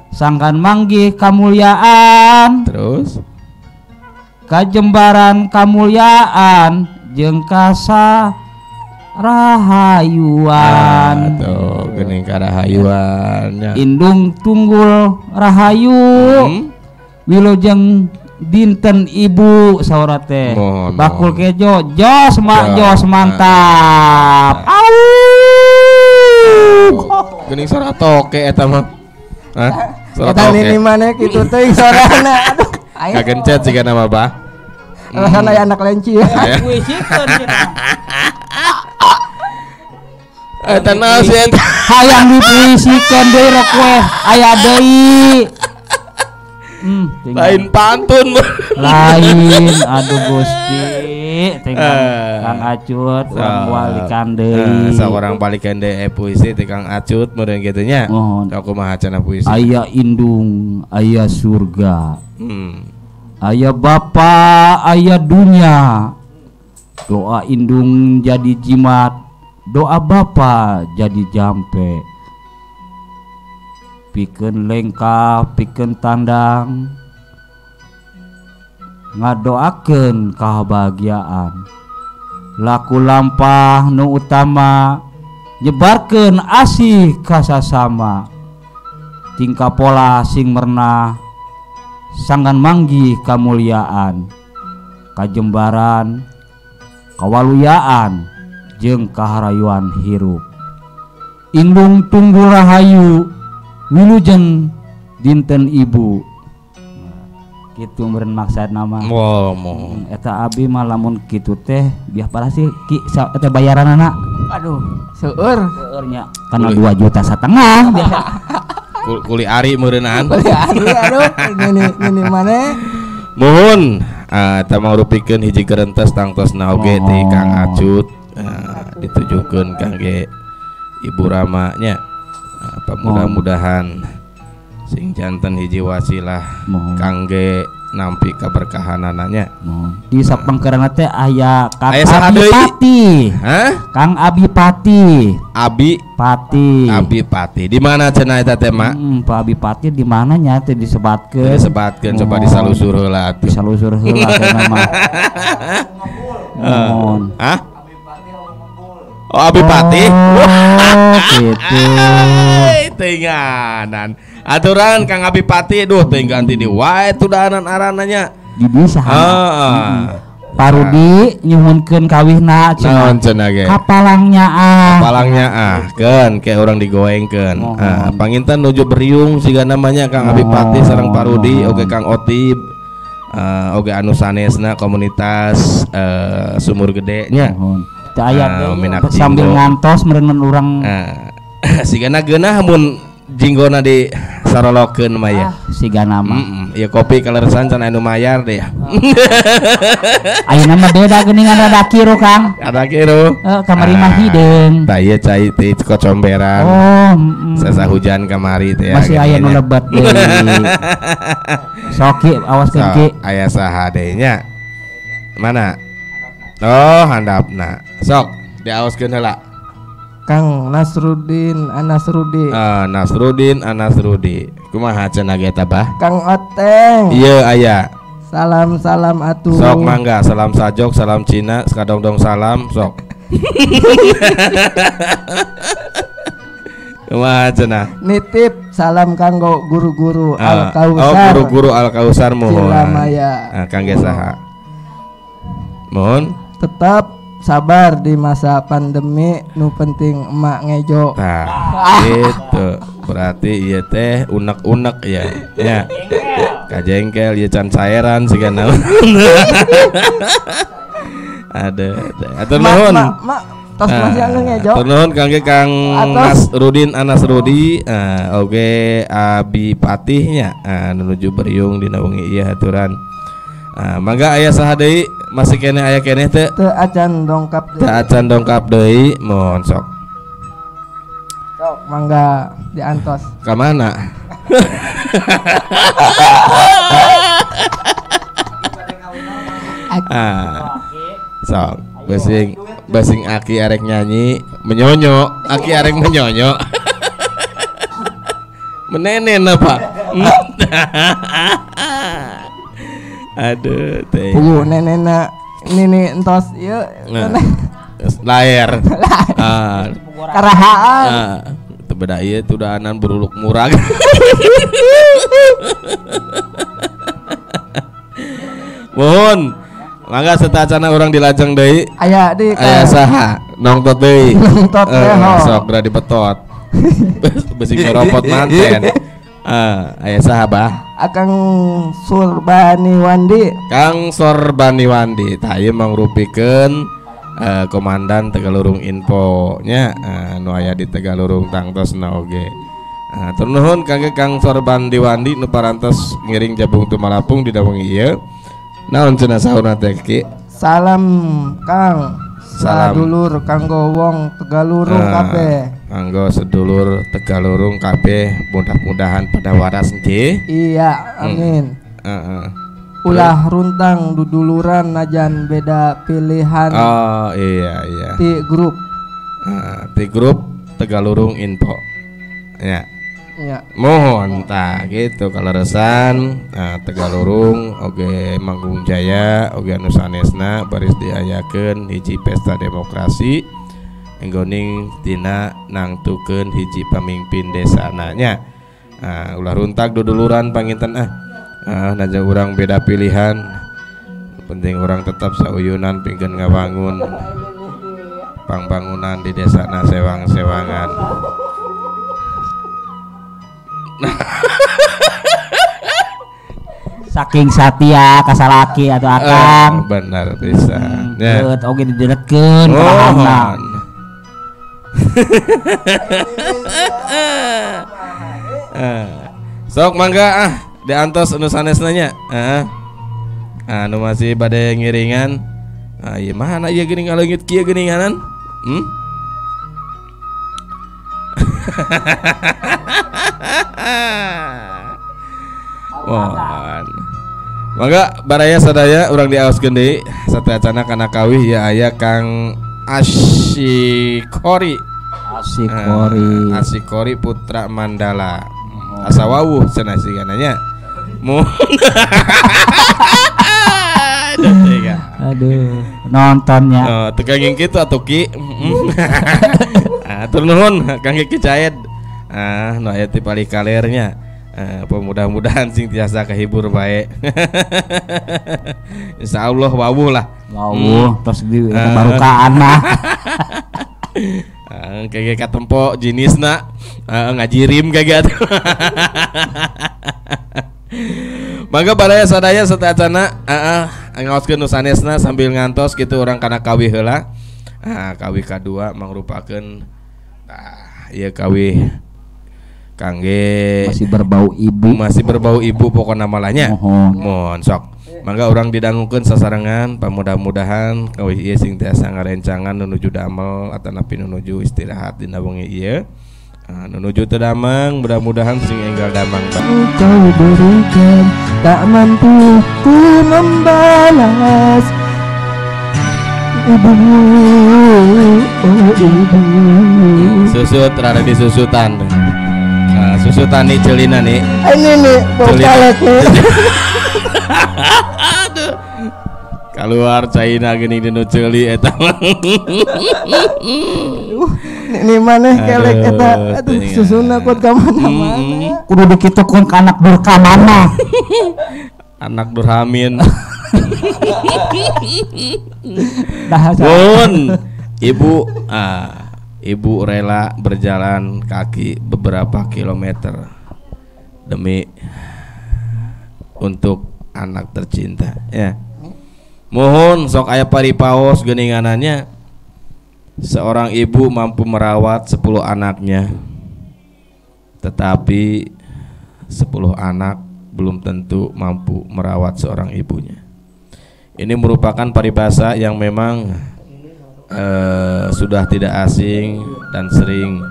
Sangkan manggih kamulyaan. Terus kajembaran kamulyaan jeung kasa rahayuan. Tuh geuning karahayuan nya. Indung tunggul rahayu. Wilujeng dinten ibu saura teh. Bakul kejo jos mak jos mantap. Au. Geuning sora toke eta mah. Hah? Sora Eta toke. nini maneh kitu teuing sorana. Aduh. Kagencet siga nama bah. Alasan aya anak lenci ya. Puisikeun cenah. Eta naon sih eta? Hayang dipuisikeun deui rek we aya deui. Lain pantun. Lain aduh Gusti tinggal Kang Acut urang balikan deui. Saurang balikan deui puisi ti Kang Acut meureun kitu nya. Sok kumaha cenah puisi. Aya indung, aya surga. Aya bapa, aya dunia. Doa indung jadi jimat, doa bapa jadi jampe. Pikeun lengkah, pikeun tandang, ngadoakeun kabahagiaan. Laku lampah nu utama, nyebarkeun asih ka sasama. Tingkah pola sing mernah, sanggan manggih kamulyaan, kajembaran, kawaluyaan, jeung kaharayuan hirup. Indung tunggul rahayu, wilujeng dinten ibu. Kitu meureun maksad nama. Eta abi mah lamun kitu teh biah parah sih ki eta bayaranana. Aduh, seueur. Seueur nya kana 2,5 juta. Kuli ari meureunaan. Kuli ari aduh nini maneh. Muhun eta mangrupikeun hiji gerentes tangtosna oge ti Kang Acut ditujukeun kangge Ibu Rama nya. Mudah-mudahan sing janten hiji wasilah kangge nampi keberkahanananya. Di sapangkeurana teh aya Kang Abi Pati. Hah? Kang Abi Pati. Abi Pati. Abi Pati. Di mana cenah eta teh, Mak? Pak Abi Pati di mana nya teh disebatkeun? Disebatkeun coba disalusur heula atuh. Disalusur heula cenah mah. Mohon. Hah? Oh, Abi Pati. Oh, gitu. Teuinganan. Aturan Kang Abi Pati duh teuing ganti di wae tudanan arananya. Di bisa. Heeh. Parudi nyuhunkeun kawihna cenah. Naon cenah ge? Kapalangnya ah. Kapalangnya ah, keun ke urang digoengkeun. Ah, panginten nuju beriung siga namanya Kang Abi Pati sareng Parudi oge Kang Otib. Oge anu sanesna komunitas Sumur Gede nya. Teu aya sambil ngantos meureun urang. Sigana geunah mun jinggona di sarolokeun mah ya. Sigana mah. Ieu kopi kaleresan can anu mayar deh ya. Ayeuna mah beda geuningan rada kiru Kang. Rada kiru. Heeh, kamari mah hideung. Tah ieu cai teh kocomberan. Oh, sesa hujan kamari teh. Masih aya nu lebet deui. Sok ki awaskeun ki. Aya saha deui nya? Mana? Oh, handapna. Sok diawaskeun heula. Kang Nasrudin Anasrudi. Nasrudin Anasrudi. Kumaha cenah ge eta bah? Kang Oteng. Ieu aya. Salam-salam atuh. Sok mangga, salam sajok, salam Cina, sakadongdong salam, sok. Kumaha cenah? Nitip salam kanggo guru-guru Al-Kausar. Oh, guru-guru Al-Kausar mohon. Cilamaya. Kangge saha? Mohon. Tetap sabar di masa pandemi, nu penting emak ngejo. Nah, itu berarti ieu teh unek-unek ya. Ya. Kajengkel ieu can cairan siga naon. Aduh, atur nuhun. Mak, tos masih anu ngejo. Atur nuhun kangge Kang Nasrudin Anasrudi, oge Abi Patihnya nuju beriung dina wengi ieu haturan. Mangga aya saha deui? Masih keneh aya keneh teu? Teu acan dongkap deui. Teu acan dongkap deui, mohon sok. Sok mangga diantos. Ka mana? Sok, basing aki arek nyanyi, menyonyo, aki arek menyonyo. Menenen apa? Aduh teh. Puguh nenena nini entos ieu. Laer. Karahaan. Teu beda ieu tudaanan beruluk murag. Mohon. Mangga satacana urang dilajeng deui. Aya deui. Aya saha? Nongtot deui. Nongtot teh. Sok geura dibetot. Besi koropot manten. Aya saha bah? Akang Surbani Wandi. Kang Sorbani Wandi tah ieu mangrupikeun komandan Tegalurung Info nya nu aya di Tegalurung tangtosna oge. Hatur nuhun kangge Kang Sorbani Wandi nu parantos ngiring jabung tumalapung di wengi ieu. Naon cenah saurna teh Ki? Salam Kang. Salam sedulur kanggo wong Tegalurung kabeh. Kanggo sedulur Tegalurung kabeh mudah-mudahan pada waras nggih. Iya, amin. Ulah runtang duduluran najan beda pilihan. Oh iya iya. Ti grup. Ti grup Tegalurung Info. Ya. Iya. Mohon tah gitu kaleresan Tegalurung oge Manggung Jaya oge anu sanesna baris diayakeun hiji pesta demokrasi enggoning tina nangtukeun hiji pamimpin desana nya. Ulah runtak duduluran panginten najan urang beda pilihan penting urang tetap sauyunan pingkeun ngabangun pangbangunan di desana sewang-sewangan. Saking satia kasalaki atau akang. Benar bisa. Ya. Oge dideletkeun kalahna. Sok mangga diantos anu sanesna nya. Anu masih bade ngiringan. Ieu mana ieu geuning ngaleungit kieu geuninganan? Mohon. Mangga baraya sadaya urang diaoskeun deui sateuacana kana kawih ya aya Kang Asyikori. Asyikori. Asyikori Putra Mandala. Asa wawuh cenah sigana nya. Mohon. Aduh, nontonnya. Oh, teu kenging kitu atuh Ki. Atur nuhun Kang Ki Caed. Nu aya ti palih kalernya. Pemudah-mudahan sing tiasa kehibur bae. Insyaallah wawuh lah. Wawuh tos di barukaan mah. Kayak katempo jenisna ngajirim kayak gitu. Mangga baraya sadaya sateuacana ngaoskeun nu sanesna sambil ngantos gitu urang kana kawih heula. Nah, kawih kadua mangrupakeun tah ieu kawih kangge masih berbau ibu. Masih berbau ibu pokona malahnya. Mohon. Mohon sok. Mangga urang didangukeun sasarengan, pamudah-mudahan kawih ieu sing tiasa ngarencangan nuju damel atanapi nuju istirahat dina wengi ieu. Nuju teu damang, mudah-mudahan sing enggal damang. Kau berikan tak mampu ku membalas. Ibu, oh ibu. Susut rada disusutan. Nah, susutan nih celina nih. Ini nih, bau kalek nih. Aduh. Keluar China gini dinu ceuli eta. Aduh, ini maneh kelek eta. Aduh, susuna kuat ka mana-mana. Kudu dikitukeun ka anak durka mana. Anak durhamin. Dah. Bun, ibu ibu rela berjalan kaki beberapa kilometer demi untuk anak tercinta ya. Mohon sok aya paripaos geuninganannya, seorang ibu mampu merawat 10 anaknya, tetapi 10 anak belum tentu mampu merawat seorang ibunya. Ini merupakan paribasa yang memang sudah tidak asing dan sering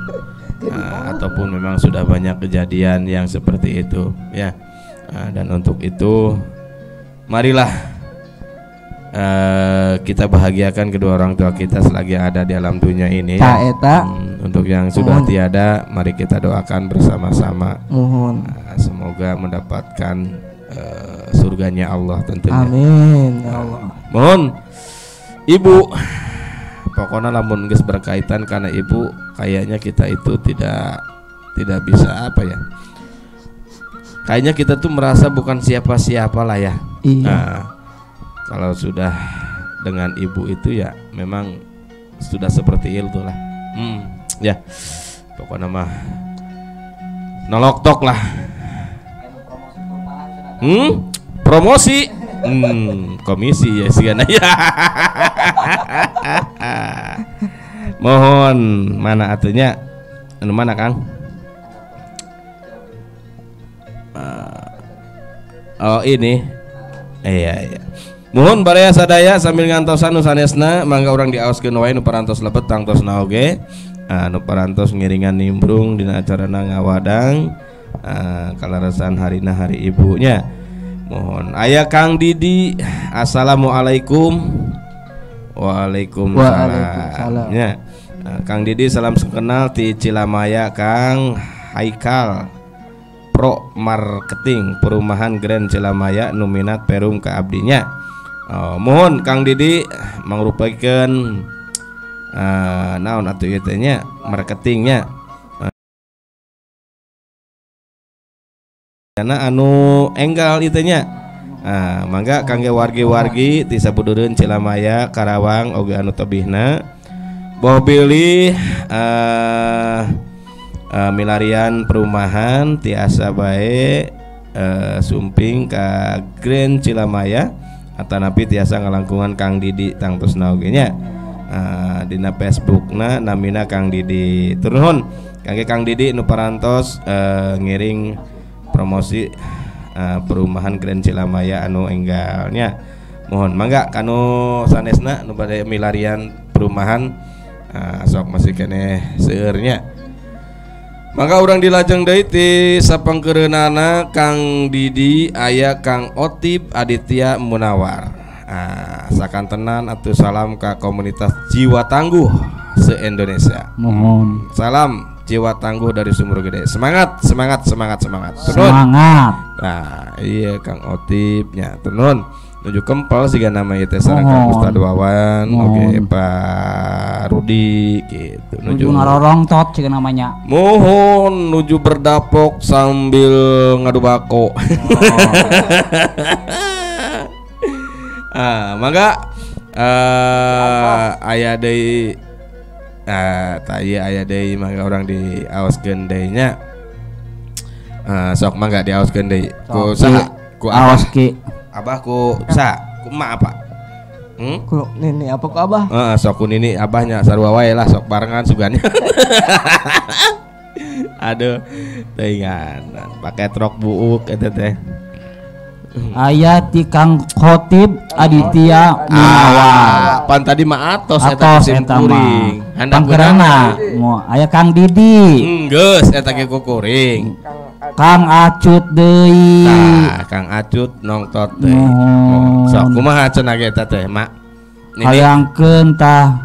ataupun memang sudah banyak kejadian yang seperti itu ya. Dan untuk itu marilah kita bahagiakan kedua orang tua kita selagi ada di alam dunia ini. Ta eta. Untuk yang sudah tiada, mari kita doakan bersama-sama. Mohon. Semoga mendapatkan surganya Allah tentunya. Amin ya Allah. Mohon ibu, pokoknya lamun geus berkaitan karena ibu, kayaknya kita itu tidak tidak bisa apa ya. Kayaknya kita tuh merasa bukan siapa-siapa lah ya. Iya. Nah, kalau sudah dengan ibu itu ya memang sudah seperti itu lah. Ya. Pokoknya mah nolok tok lah. Promosi. Komisi ya sih ya. Mohon mana atunya? Anu mana Kang? Oh ini. Iya iya. Mohon baraya sadaya sambil ngantosan nu sanesna, mangga urang diaoskeun wae nu parantos lebet tangtosna oge. Nu parantos ngiringan nimbrung dina acarana ngawadang kalaresan harina hari ibunya. Mohon aya Kang Didi. Assalamualaikum. Waalaikumsalam. Waalaikumsalam. Ya. Kang Didi salam kenal ti Cilamaya. Kang Haikal Pro Marketing Perumahan Grand Cilamaya nu minat perum ka abdinya. Oh, mohon Kang Didi mangrupakeun naon atuh ieu teh nya marketingnya. Karena anu enggal ieu teh nya. Mangga kangge wargi-wargi ti sabudureun Cilamaya, Karawang oge anu tebihna. Boh bilih milarian perumahan tiasa bae sumping ka Grand Cilamaya atanapi tiasa ngalangkungan Kang Didi tangtosna oge nya. Dina Facebookna namina Kang Didi. Turun kangge Kang Didi nu parantos ngiring promosi perumahan Grand Cilamaya anu enggalnya. Mohon mangga kanu sanesna nu bade milarian perumahan sok masih keneh seueurnya. Mangga urang dilajeng deui ti sapangkeureunana Kang Didi aya Kang Otib Aditya Munawar. Sakantenan atuh salam ka komunitas Jiwa Tangguh se-Indonesia. Mohon. Salam Jiwa Tangguh dari Sumur Gede. Semangat, semangat, semangat, semangat. Turun. Semangat. Nah, iya Kang Otib nya turun. Nuju kempel siga nama ieu teh sareng Kang Ustad Wawan, oke Pak Rudi gitu. Nuju ngarorong tot siga namanya. Mohon nuju berdapok sambil ngadu bako. Oh. Mangga aya deui tah ieu aya deui mangga urang diaoskeun deui nya. Sok mangga diaoskeun deui. Ku saha? Ku aos ki. Abah ku sa, ku emak apa? Ku nini apa ku abah? Heeh, sok ku nini abahnya sarua wae lah sok barengan sugannya. Aduh, teuingan pake truk buuk eta teh. Aya ti Kang Khotib Aditya Munawar. Pan tadi mah atos eta sim kuring. Pangkerana aya Kang Didi. Geus eta ge kuring. Kang Acut deui. Tah, Kang Acut nongtot deui. Sok kumaha cenah ge eta teh, Mak? Hayangkeun tah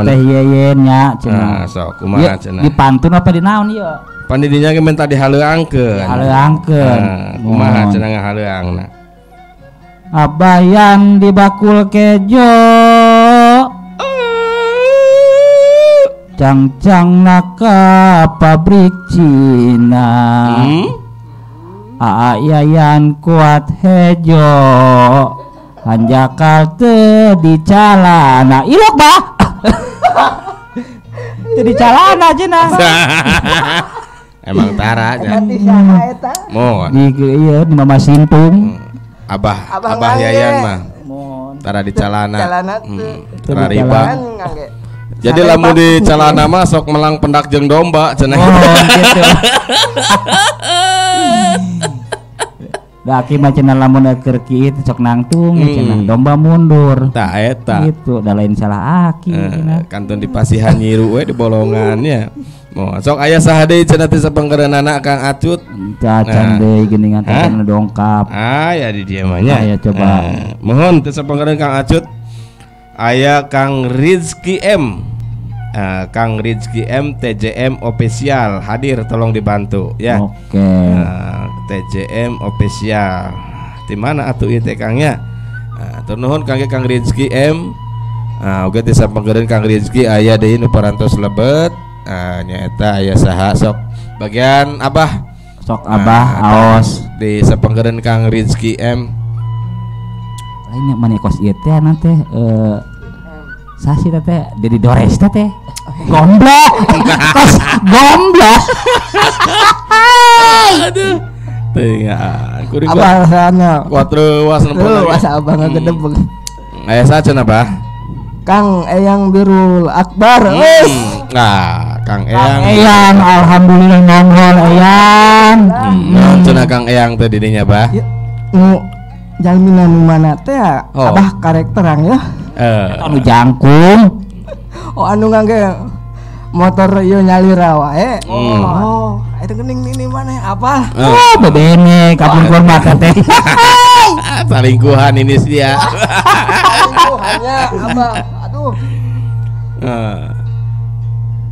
teh Yeyen nya cenah. Sok kumaha cenah? Dipantun apa di naon ieu? Pandidinya ge minta dihaleuangkeun. Haleuangkeun. Kumaha cenah ngahaleuangna? Abayan di bakul kejo. Cangcang naka pabrik Cina. Aa Yayan kuat hejo. Hanjakal teu di calana. Ilok bah. Teu di calana cenah. Emang tara nya. Mohon. Di ieu di Mama Sintung. Abah Yayan mah. Tara di calana. Tara riba. Jadi lamun di calana mah sok melang pendak jeung domba cenah. Oh gitu. Da aki mah cenah lamun keur kieu sok nangtung cenah domba mundur. Tah eta. Gitu da lain salah aki cenah. Kantun dipasihan nyiru we di bolongannya. Moh sok aya saha deui cenah teh sapanggereunana Kang Acut. Cacan deui geuningan teh nu dongkap. Ah ya di dieu mah nya. Aya coba. Mohon teh sapanggereun Kang Acut. Aya Kang Rizky M. Kang Rizky M TJM Official hadir, tolong dibantu ya. Oke. TJM Official. Di mana atuh ieu teh Kang nya? Tur nuhun kangge Kang Rizky M. Oge teh sapanggereun Kang Rizky aya deui nu parantos lebet. Nyaeta aya saha sok bagian Abah. Sok Abah aos di sapanggereun Kang Rizky M. Lain mana kos ieu teh nanti sasi teh Dedi Dores teh gomblok. Kos gomblok. Aduh. Teuing kuring abah sana. Kuat reuas nempo. Reuas abah ngagedebeg. Aya saha cenah Bah? Kang Eyang Birul Akbar. Wes. Nah, Kang Eyang. Kang Eyang alhamdulillah nongol Eyang. Naon cenah Kang Eyang teh didinya Bah? Nu jalmina nu mana teh abah karek terang ya. Anu jangkung. Oh anu ngangge motor ieu nyalira wae. Oh, itu geuning ini mana apa? Oh, bebene kapungkur mah teh. Salingkuhan ini sih ya. Salingkuhannya abah. Aduh.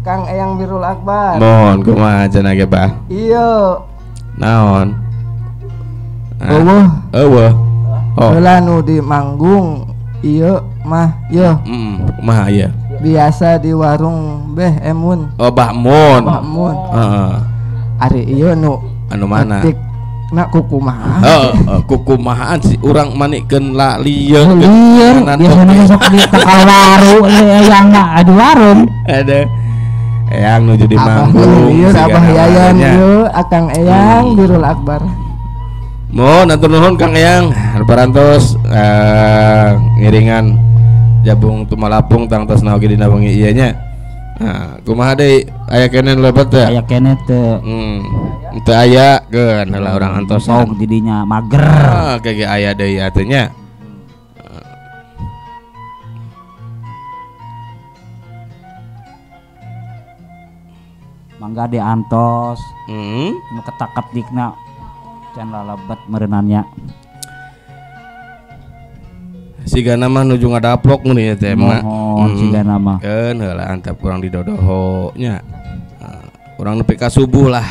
Kang Eyang Birul Akbar. Mohon kumaha cenah ge Bah? Iya. Naon? Eueuh. Eueuh. Oh. Heula nu di manggung ieu mah ieu. Kumaha ieu? Biasa di warung Beh Emun. Oh, Bah Mun. Bah Mun. Heeh. Ari ieu nu anu mana? Nak kukumaha. Heeh, kukumahaan si urang manikeun la lieur. Lieur biasana sok di tekal waru eyang na di warung. Aduh. Eyang nuju di manggung. Lieur Abah Yayan ieu Akang Eyang Birul Akbar. Mohon atur nuhun Kang Eyang parantos ngiringan jabung tumalapung tangtos na oge dina wengi ieu nya. Nah, kumaha deui aya keneh lebet teh? Aya keneh teu. Teu aya keun heula urang antosan. Sok didinya mager. Ah, ge aya deui atuh nya. Mangga diantos. Nu ketak-ketikna can lalebet meureunannya. Sigana mah nuju ngadaplok mun ieu teh mah. Mohon sigana mah. Keun heula antap kurang didodoho nya. Urang nepi ka subuh lah.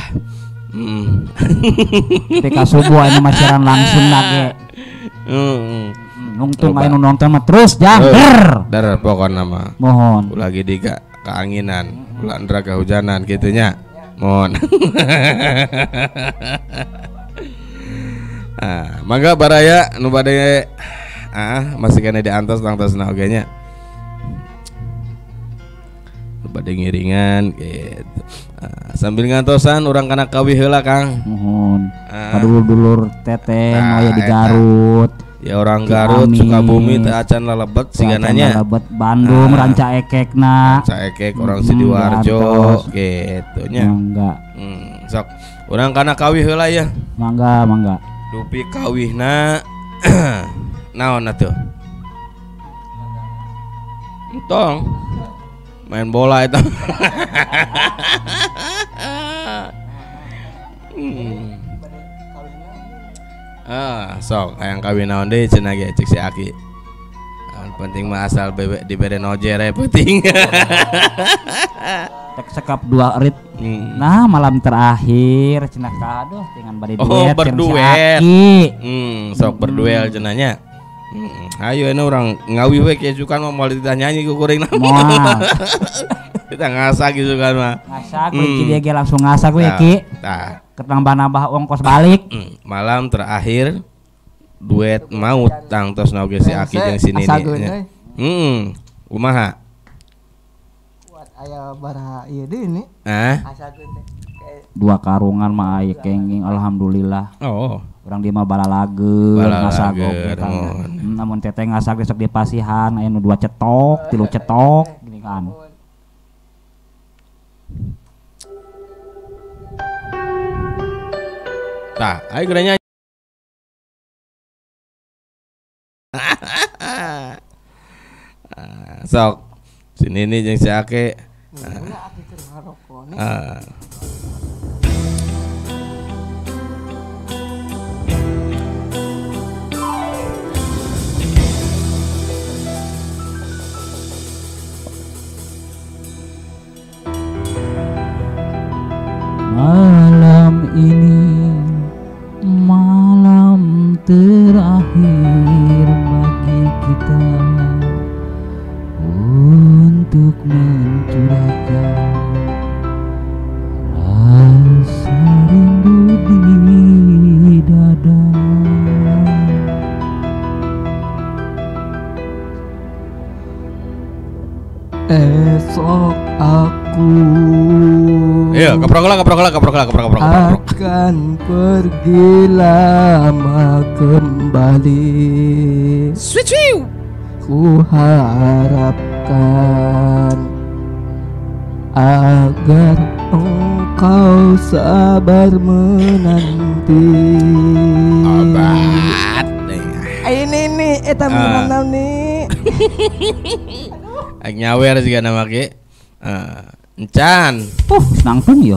Nepi ka subuh anu mah siaran langsung lagi. Nungtung anu nonton mah terus jang. Der pokona mah. Mohon. Ulah di keanginan, ulah ndra kehujanan kitu nya. Mohon. Ah, mangga baraya nu bade masih kena diantos tangtosna oge nya. Nu bade ngiringan gitu. Sambil ngantosan urang kana kawih heula Kang. Muhun. Ka dulur-dulur teteh nu aya di Garut, Ya orang Garut, Sukabumi teh acan lalebet sigananya. Lalebet Bandung, Ranca Ekekna. Ranca Ekek orang Sidoarjo gitu nya. Mangga. Sok urang kana kawih heula ya. Mangga, mangga. Dupi kawihna naon atuh? Entong. Main bola eta. Ah, sok hayang kawin naon deui cenah ge cek si Aki. Anu penting mah asal dibere nojer we penting. Tek sekap 2 rit. Nah, malam terakhir cenah ka aduh dengan bade duet. Oh, berduet. Sok berduel cenah nya. Ayo ini orang ngawih we kieu sukan mah moal ditah nyanyi ku kuring mah. Moal. Kita ngasak gitu kan mah. Ngasak we ki dia ge langsung ngasak we ki. Tah. Ketambah-nambah ongkos balik. Malam terakhir duet maut tangtos na oge si Aki jeung si Nini. Kumaha? Kuat aya baraha ieu deui ni. Hah? Asageun teh. 2 karungan mah aya kenging alhamdulillah. Oh. Urang di mah balalageun ngasak oge kan. Namun teteh ngasak besok di pasihan aya nu 2 cetok, 3 cetok gini kan. Tah, ayo geura nyanyi. Sok, si Nini jeung si Ake. Malam ini malam terakhir bagi kita untuk mencurahkan rasa rindu di dada. Esok aku iya, keprok lah. Akan pergi lama kembali. Switch. Ku harapkan agar engkau sabar menanti. Obat. Ini nih, eta menanam nih. Aing nyawer juga nama ge. Encan. Nangtung yo.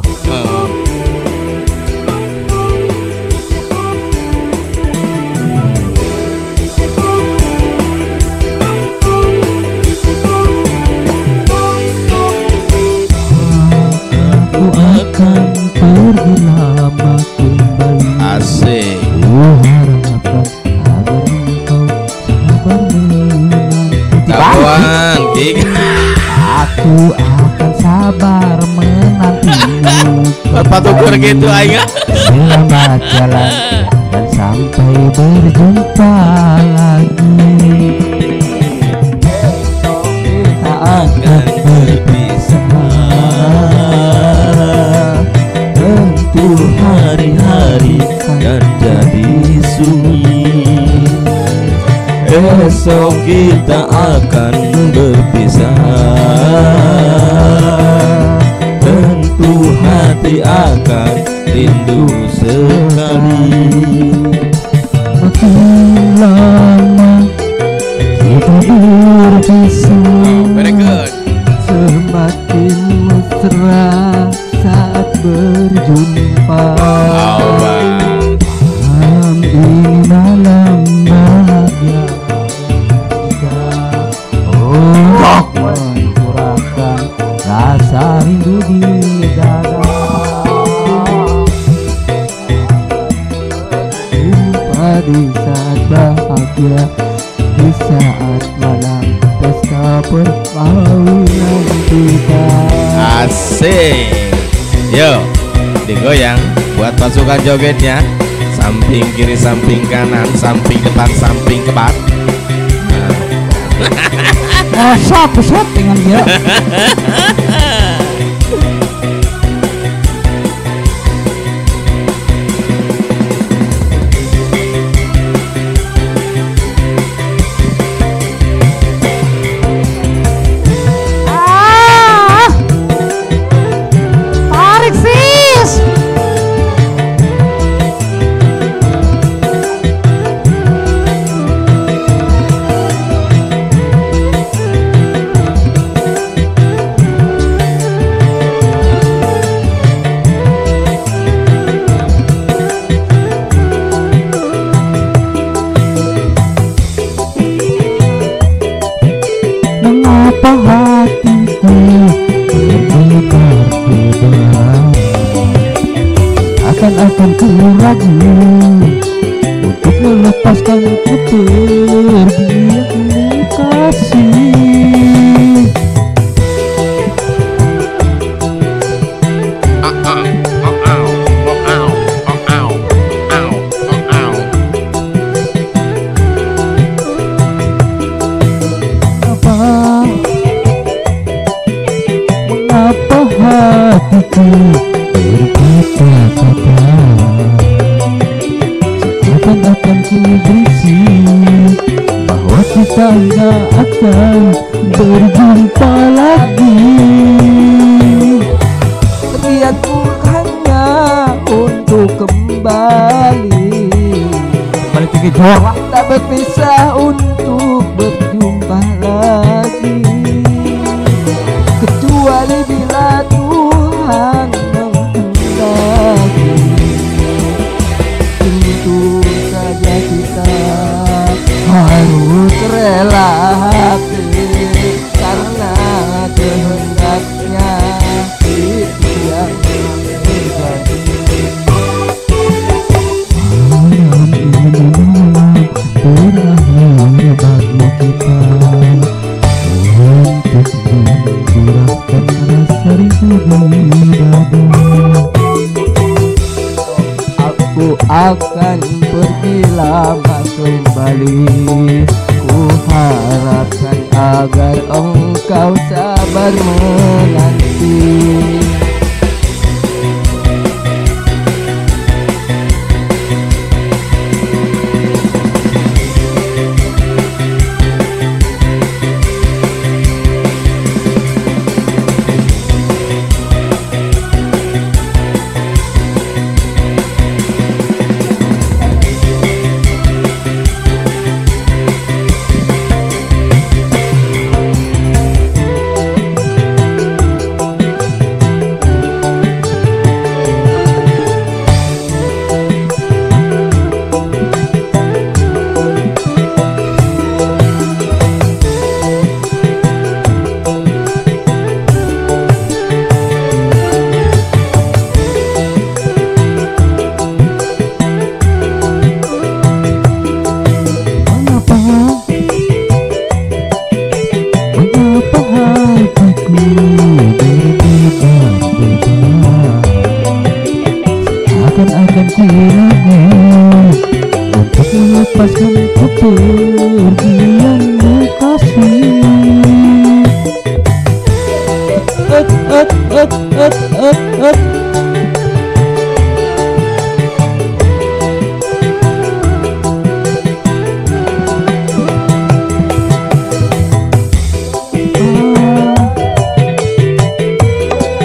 Aku akan pergi lama kembali. Asik. Ku harapkan agar engkau sabar menanti. Kawan, aku akan sabar menantimu. Patukur gitu aing. Selamat jalan dan sampai berjumpa lagi. Esok kita akan berpisah. Tentu hari-hari kan jadi sunyi. Esok kita akan berpisah. Tentu hati akan rindu sekali. Makin lama kita berpisah. Very good. Semakin mesra saat berjumpa. Malam ini malam bahagia kita untuk mencurahkan rasa rindu di dada. Jumpa di saat bahagia, di saat malam pesta perkawinan kita. Asik. Yo, digoyang buat pasukan jogetnya. Samping kiri, samping kanan, samping depan, samping kebat. Sop dengan dia. Seakan-akan ku ragu untuk melepaskan kepergianmu kasih. Mengapa hatiku berkata-kata, seakan-akan ku berisik bahwa kita tak akan berjumpa lagi. Niatku hanya untuk kembali, balik ke Jawa, tak berpisah untuk berjumpa lagi, kecuali bila Tuhan menghendaki. Tentu saja kita harus rela hati, karena kehendaknya itu yang terjadi. Malam ini malam berakhir bagi kita, untuk mencurahkan rasa rindu di dada. Aku akan pergi lama kembali, ku harapkan agar engkau sabar menanti. Mengapa hatiku berdebar-debar, seakan-akan ku ragu untuk melepaskan kepergianmu kasih. Et et et et et et.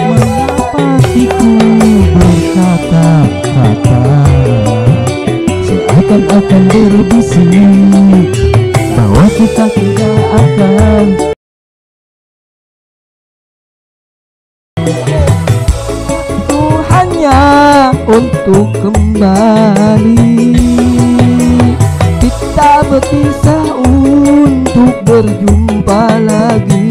Mengapa hatiku berkata-kata, seakan-akan berbisik bahwa kita tidak akan. Itu hanya untuk kembali, kita berpisah untuk berjumpa lagi,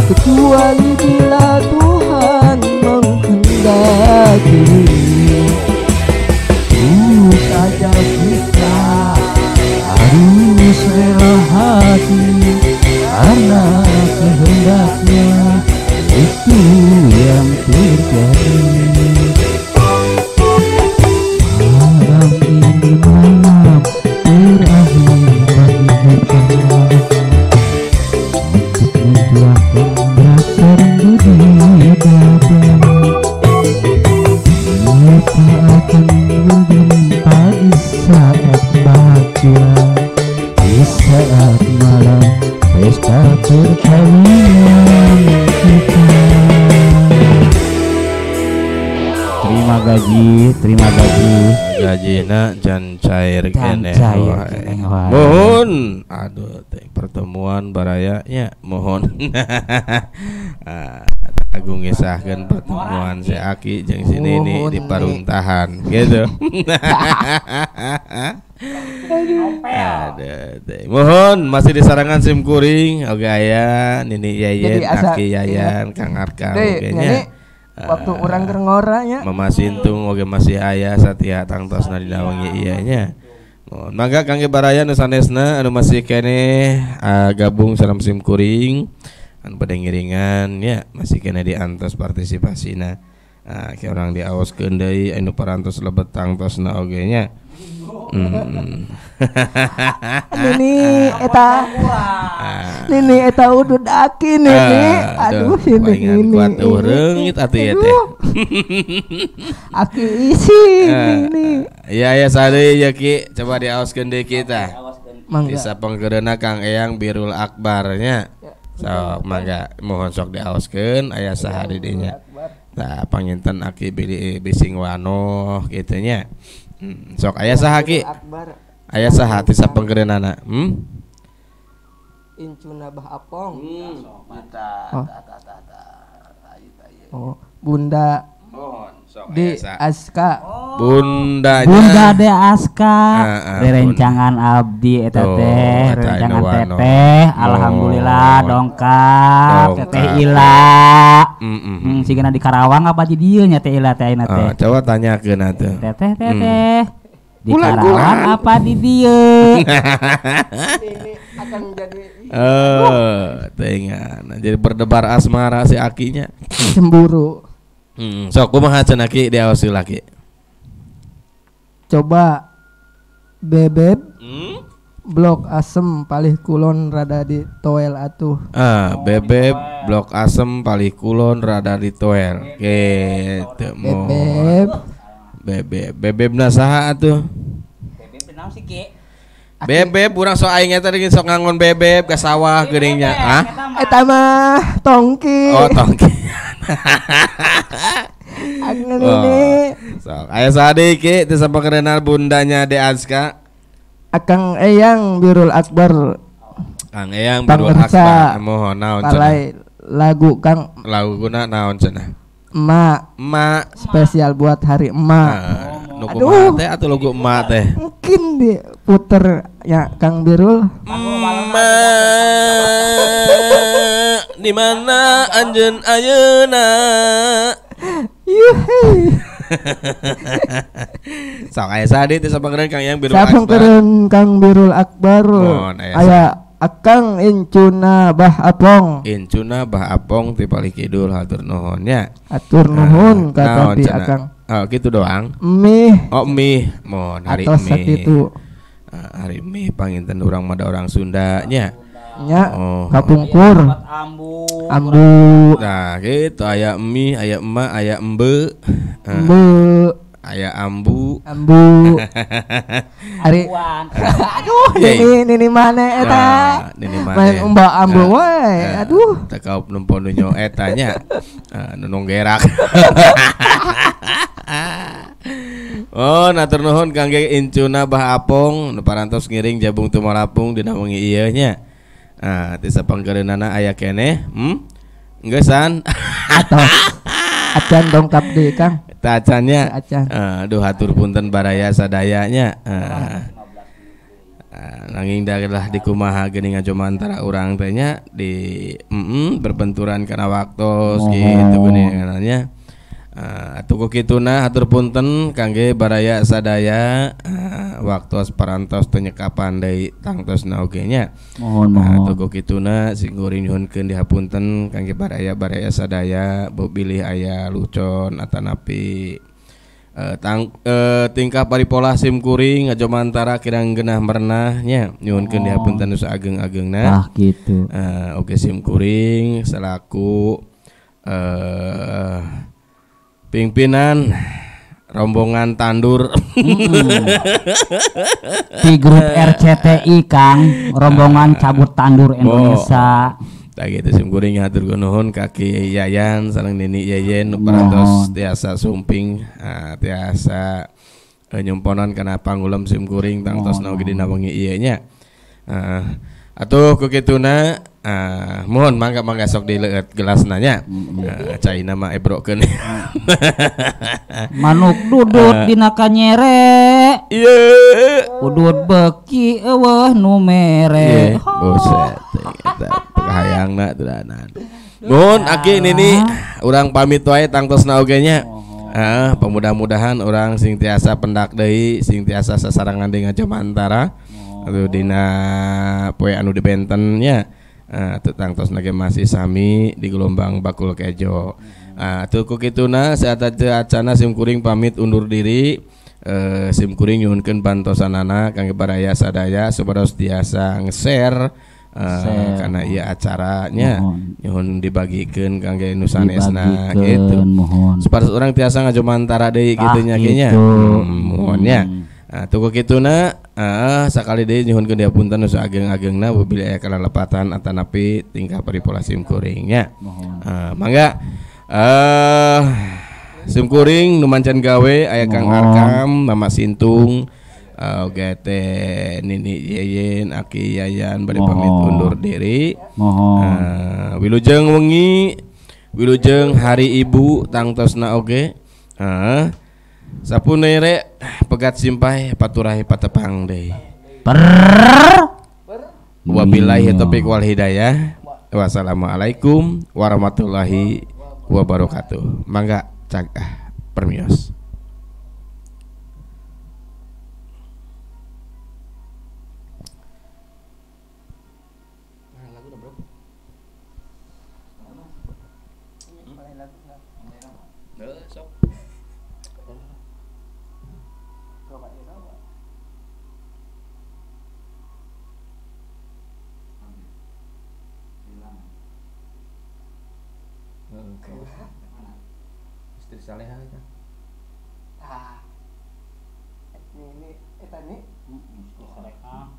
kecuali bila Tuhan menghendaki. Tentu saja kita harus rela hati, karena kehendaknya itu yang terjadi. Malam ini malam terakhir bagi kita, untuk mencurahkan rasa rindu di dada. Kita akan berjumpa di saat bahagia, di saat malam pesta perkawinan kita. Terima gaji, terima gaji. Gajina can cair keneh wae. Mohon, aduh teh pertemuan barayanya mohon. Agung ngisahkeun pertemuan si Aki jeung si Nini di paruntahan gitu. Aduh teh. Mohon masih di sarangan sim kuring oge aya Nini Yayan, Aki Yayan, Kang Arkam oge nya. Waktu urang keur ngora nya. Mama Sintung oge masih aya satia tangtosna dina wengi ieu nya. Mangga kangge baraya nu sanesna anu masih keneh gabung sareng sim kuring anu bade ngiringan nya masih keneh diantos partisipasina. Ke urang diawoskeun deui anu parantos lebet tangtosna oge nya. Nini eta nini eta udud aki nini aduh ini kuat reungit atuh ieu teh. Aki isi nini. Ya ya sade ya Ki, coba diawoskeun deui kita. Bisa panggereuna Kang Eyang Birul Akbar nya. Sok mangga mohon sok diawoskeun aya saha di dinya. Tah panginten aki bising wanoh kitu nya. Sok aya saha Ki? Aya saha ti sapenggereunana? Incuna Bah Apong. Oh, Bunda di Aska. Bundanya. Bunda de Aska. Rerencangan abdi eta teh, rerencangan teteh, alhamdulillah dongkap teteh Ila. Sigana di Karawang apa di dieu nya teh Ila teh ayeuna teh. Coba tanyakeun atuh. Teteh teteh. Di Karawang apa di dieu? Ini akan jadi teuingan. Jadi berdebar asmara si akinya. Cemburu. Sok kumaha cenah Ki diaos heula Ki? Coba bebeb blok asem palih kulon rada di toel atuh. Bebeb blok asem palih kulon rada di toel. Gitu. Bebeb. Bebeb. Bebebna saha atuh? Bebeb naon sih Ki? Bebeb urang sok aing eta deui sok ngangon bebeb ka sawah geuning nya. Hah? Eta mah tongki. Oh, tongki. Ini. Sok aya saha deui Ki teu sapakerenal bundanya De Azka? Akang Eyang Birul Akbar. Kang Eyang Birul Akbar mohon naon cenah? Lagu Kang. Laguna naon cenah? Emak. Emak. Spesial buat hari emak. Nu kumaha teh atuh lagu emak teh? Mungkin diputer ya Kang Birul. Emak di mana anjeun ayeuna? Yuhei. Sok aya saha deui teh sapangkeun Kang Eyang Birul Akbar? Sapangkeun Kang Birul Akbar. Aya Akang Incuna Bah Apong. Incuna Bah Apong ti palih kidul hatur nuhun nya. Hatur nuhun ka tapi Akang. Oh gitu doang. Mie. Oh mie, mohon hari atos mie. Sakitu. Hari mie panginten urang mah da orang Sunda nya. Nya. Oh. Kapungkur. Ambu. Ambu. Nah, gitu aya mie, aya emak, aya embe. Embe. Aya ambu. Ambu. Hari aduh nini nini mana eta? Nini mana? Main umba ambu wae. Aduh. Teu kaup nempo nu nyo eta nya. Nu nonggerak. Oh, natur nuhun kangge Incuna Bah Apong nu parantos ngiring jabung tumalapung dina wengi ieu nya. Ah, ti sapangkereunana aya keneh. Engeusan. Atos. Acan dongkap deui Kang. Tacannya. Aduh hatur punten baraya sadayanya. Nanging dalah dikumaha geuning ngajomantara urang teh nya di berbenturan kana waktos gitu geuningannya. Atuh ku kituna hatur punten kangge baraya sadaya waktos parantos teu nyekapan deui tangtosna oge nya. Mohon mohon. Atuh ku kituna sing kuring nyuhunkeun dihapunten kangge baraya-baraya sadaya bilih aya lucon atanapi tingkah paripolah sim kuring ngajomantara kirang genah merenah nya nyuhunkeun dihapunten nu saageng-agengna. Ah kitu. Oge sim kuring selaku pimpinan rombongan tandur di grup RCTI Kang, rombongan cabut tandur Indonesia. Tah gitu sim kuring hatur nuhun ka Ki Yayan sareng Nini Yeyen nu parantos tiasa sumping, tiasa nyumponan kana pangulem sim kuring tangtosna oge dina wengi ieu nya. Atuh ku kituna mohon mangga mangga sok dileueut gelasna nya. Caina mah ebrokeun. Manuk dudut dina kanyere. Ieu. Udut beuki eueuh nu mere. Buset eta kahayangna teu. Nuhun aki nini urang pamit wae tangtosna oge nya. Heeh, pemudah-mudahan urang sing tiasa pendak deui, sing tiasa sasarangan deui ngajamantara. Atuh dina poe anu dibenten nya. Atuh tangtosna ge masih sami di gelombang Bakul Kejo. Atuh ku kituna saat acana sim kuring pamit undur diri. Sim kuring nyuhunkeun bantosanana kangge baraya sadaya supados tiasa nge-share karena ieu acaranya nyuhun dibagikeun kangge nu sanesna gitu. Supados urang tiasa ngajumantara deui kitu nya kieu nya. Muhun nya. Atuh ku kituna sakali deui nyuhunkeun dihapunten nu saageng-agengna bilih aya kalalepatan atanapi tingkah paripola sim kuring nya. Mangga sim kuring nu mancan gawe aya Kang Arkam, Mama Sintung, oge teh Nini Yeyen, Aki Yayan bade pamit undur diri. Wilujeng wengi, wilujeng hari ibu tangtosna oge. Sapunere pegat simpai paturahi patepang deui. Wabillahi taufiq wal hidayah. Wassalamualaikum warahmatullahi wabarakatuh. Mangga cagah permios. Istri saleha itu. Ah. Ini eta nih. Istri saleha.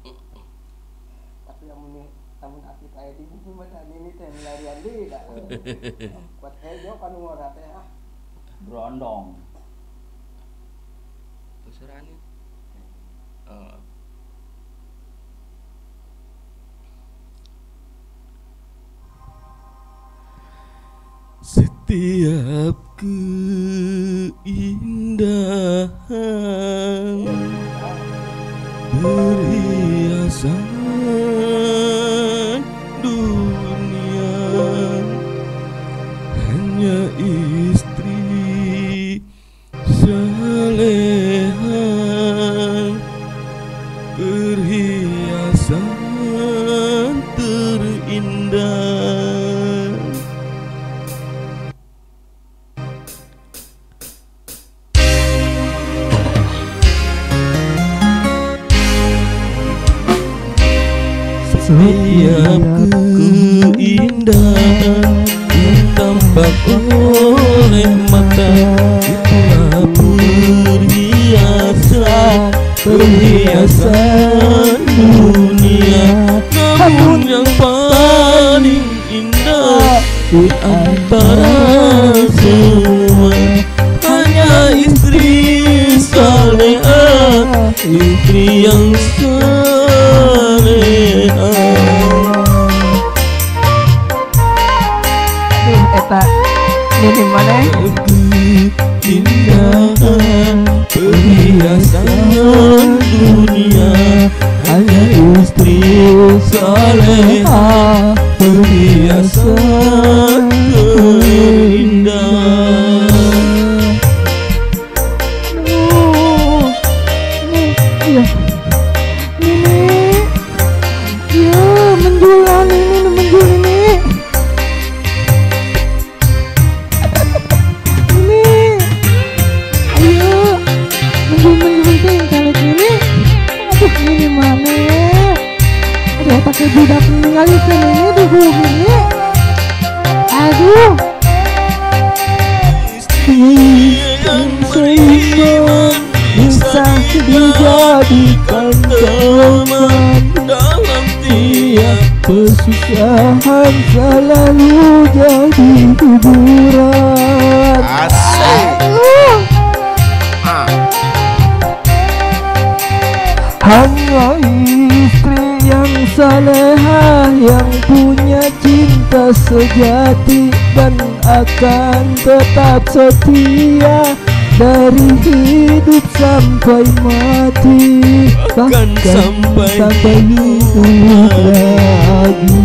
Tapi lamun lamun aki aya di buku mah nini teh milarian deui da. Kuat hejo kan ngora teh ah. Brondong. Terserah nih. Setiap keindahan perhiasan dunia hanya istri saleha perhiasan terindah. Setiap keindahan yang tampak oleh mata itulah perhiasan, perhiasan dunia. Namun yang paling indah di antara semua hanya istri saleha, istri yang saleha. Aduh, eta nini mana? Keindahan perhiasan dunia hanya istri saleha, perhiasan terindah. Budak meninggalkan ini di bumi. Aduh. Istri yang seiman bisa dijadikan teman dalam tiap kesusahan, selalu jadi hiburan. Asik. Hanya istri yang saleha yang punya cinta sejati dan akan tetap setia dari hidup sampai mati, bahkan sampai hidup lagi.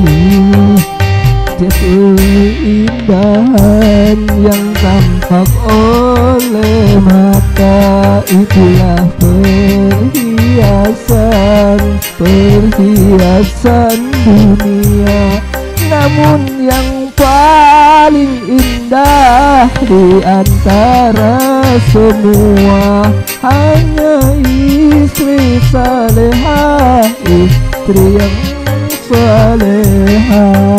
Keindahan yang tampak oleh mata, itulah perhiasan, perhiasan dunia. Namun yang paling indah di antara semua hanya istri salehah, istri yang salehah.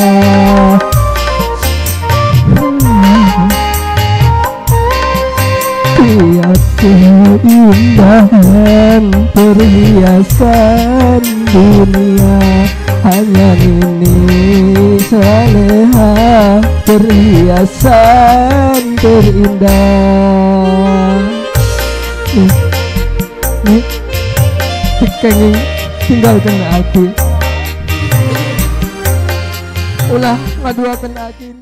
Tiap keindahan perhiasan dunia, hanya ini saleha perhiasan terindah. Nih, nih, tinggalkan aku, ulah ngaduakan aku.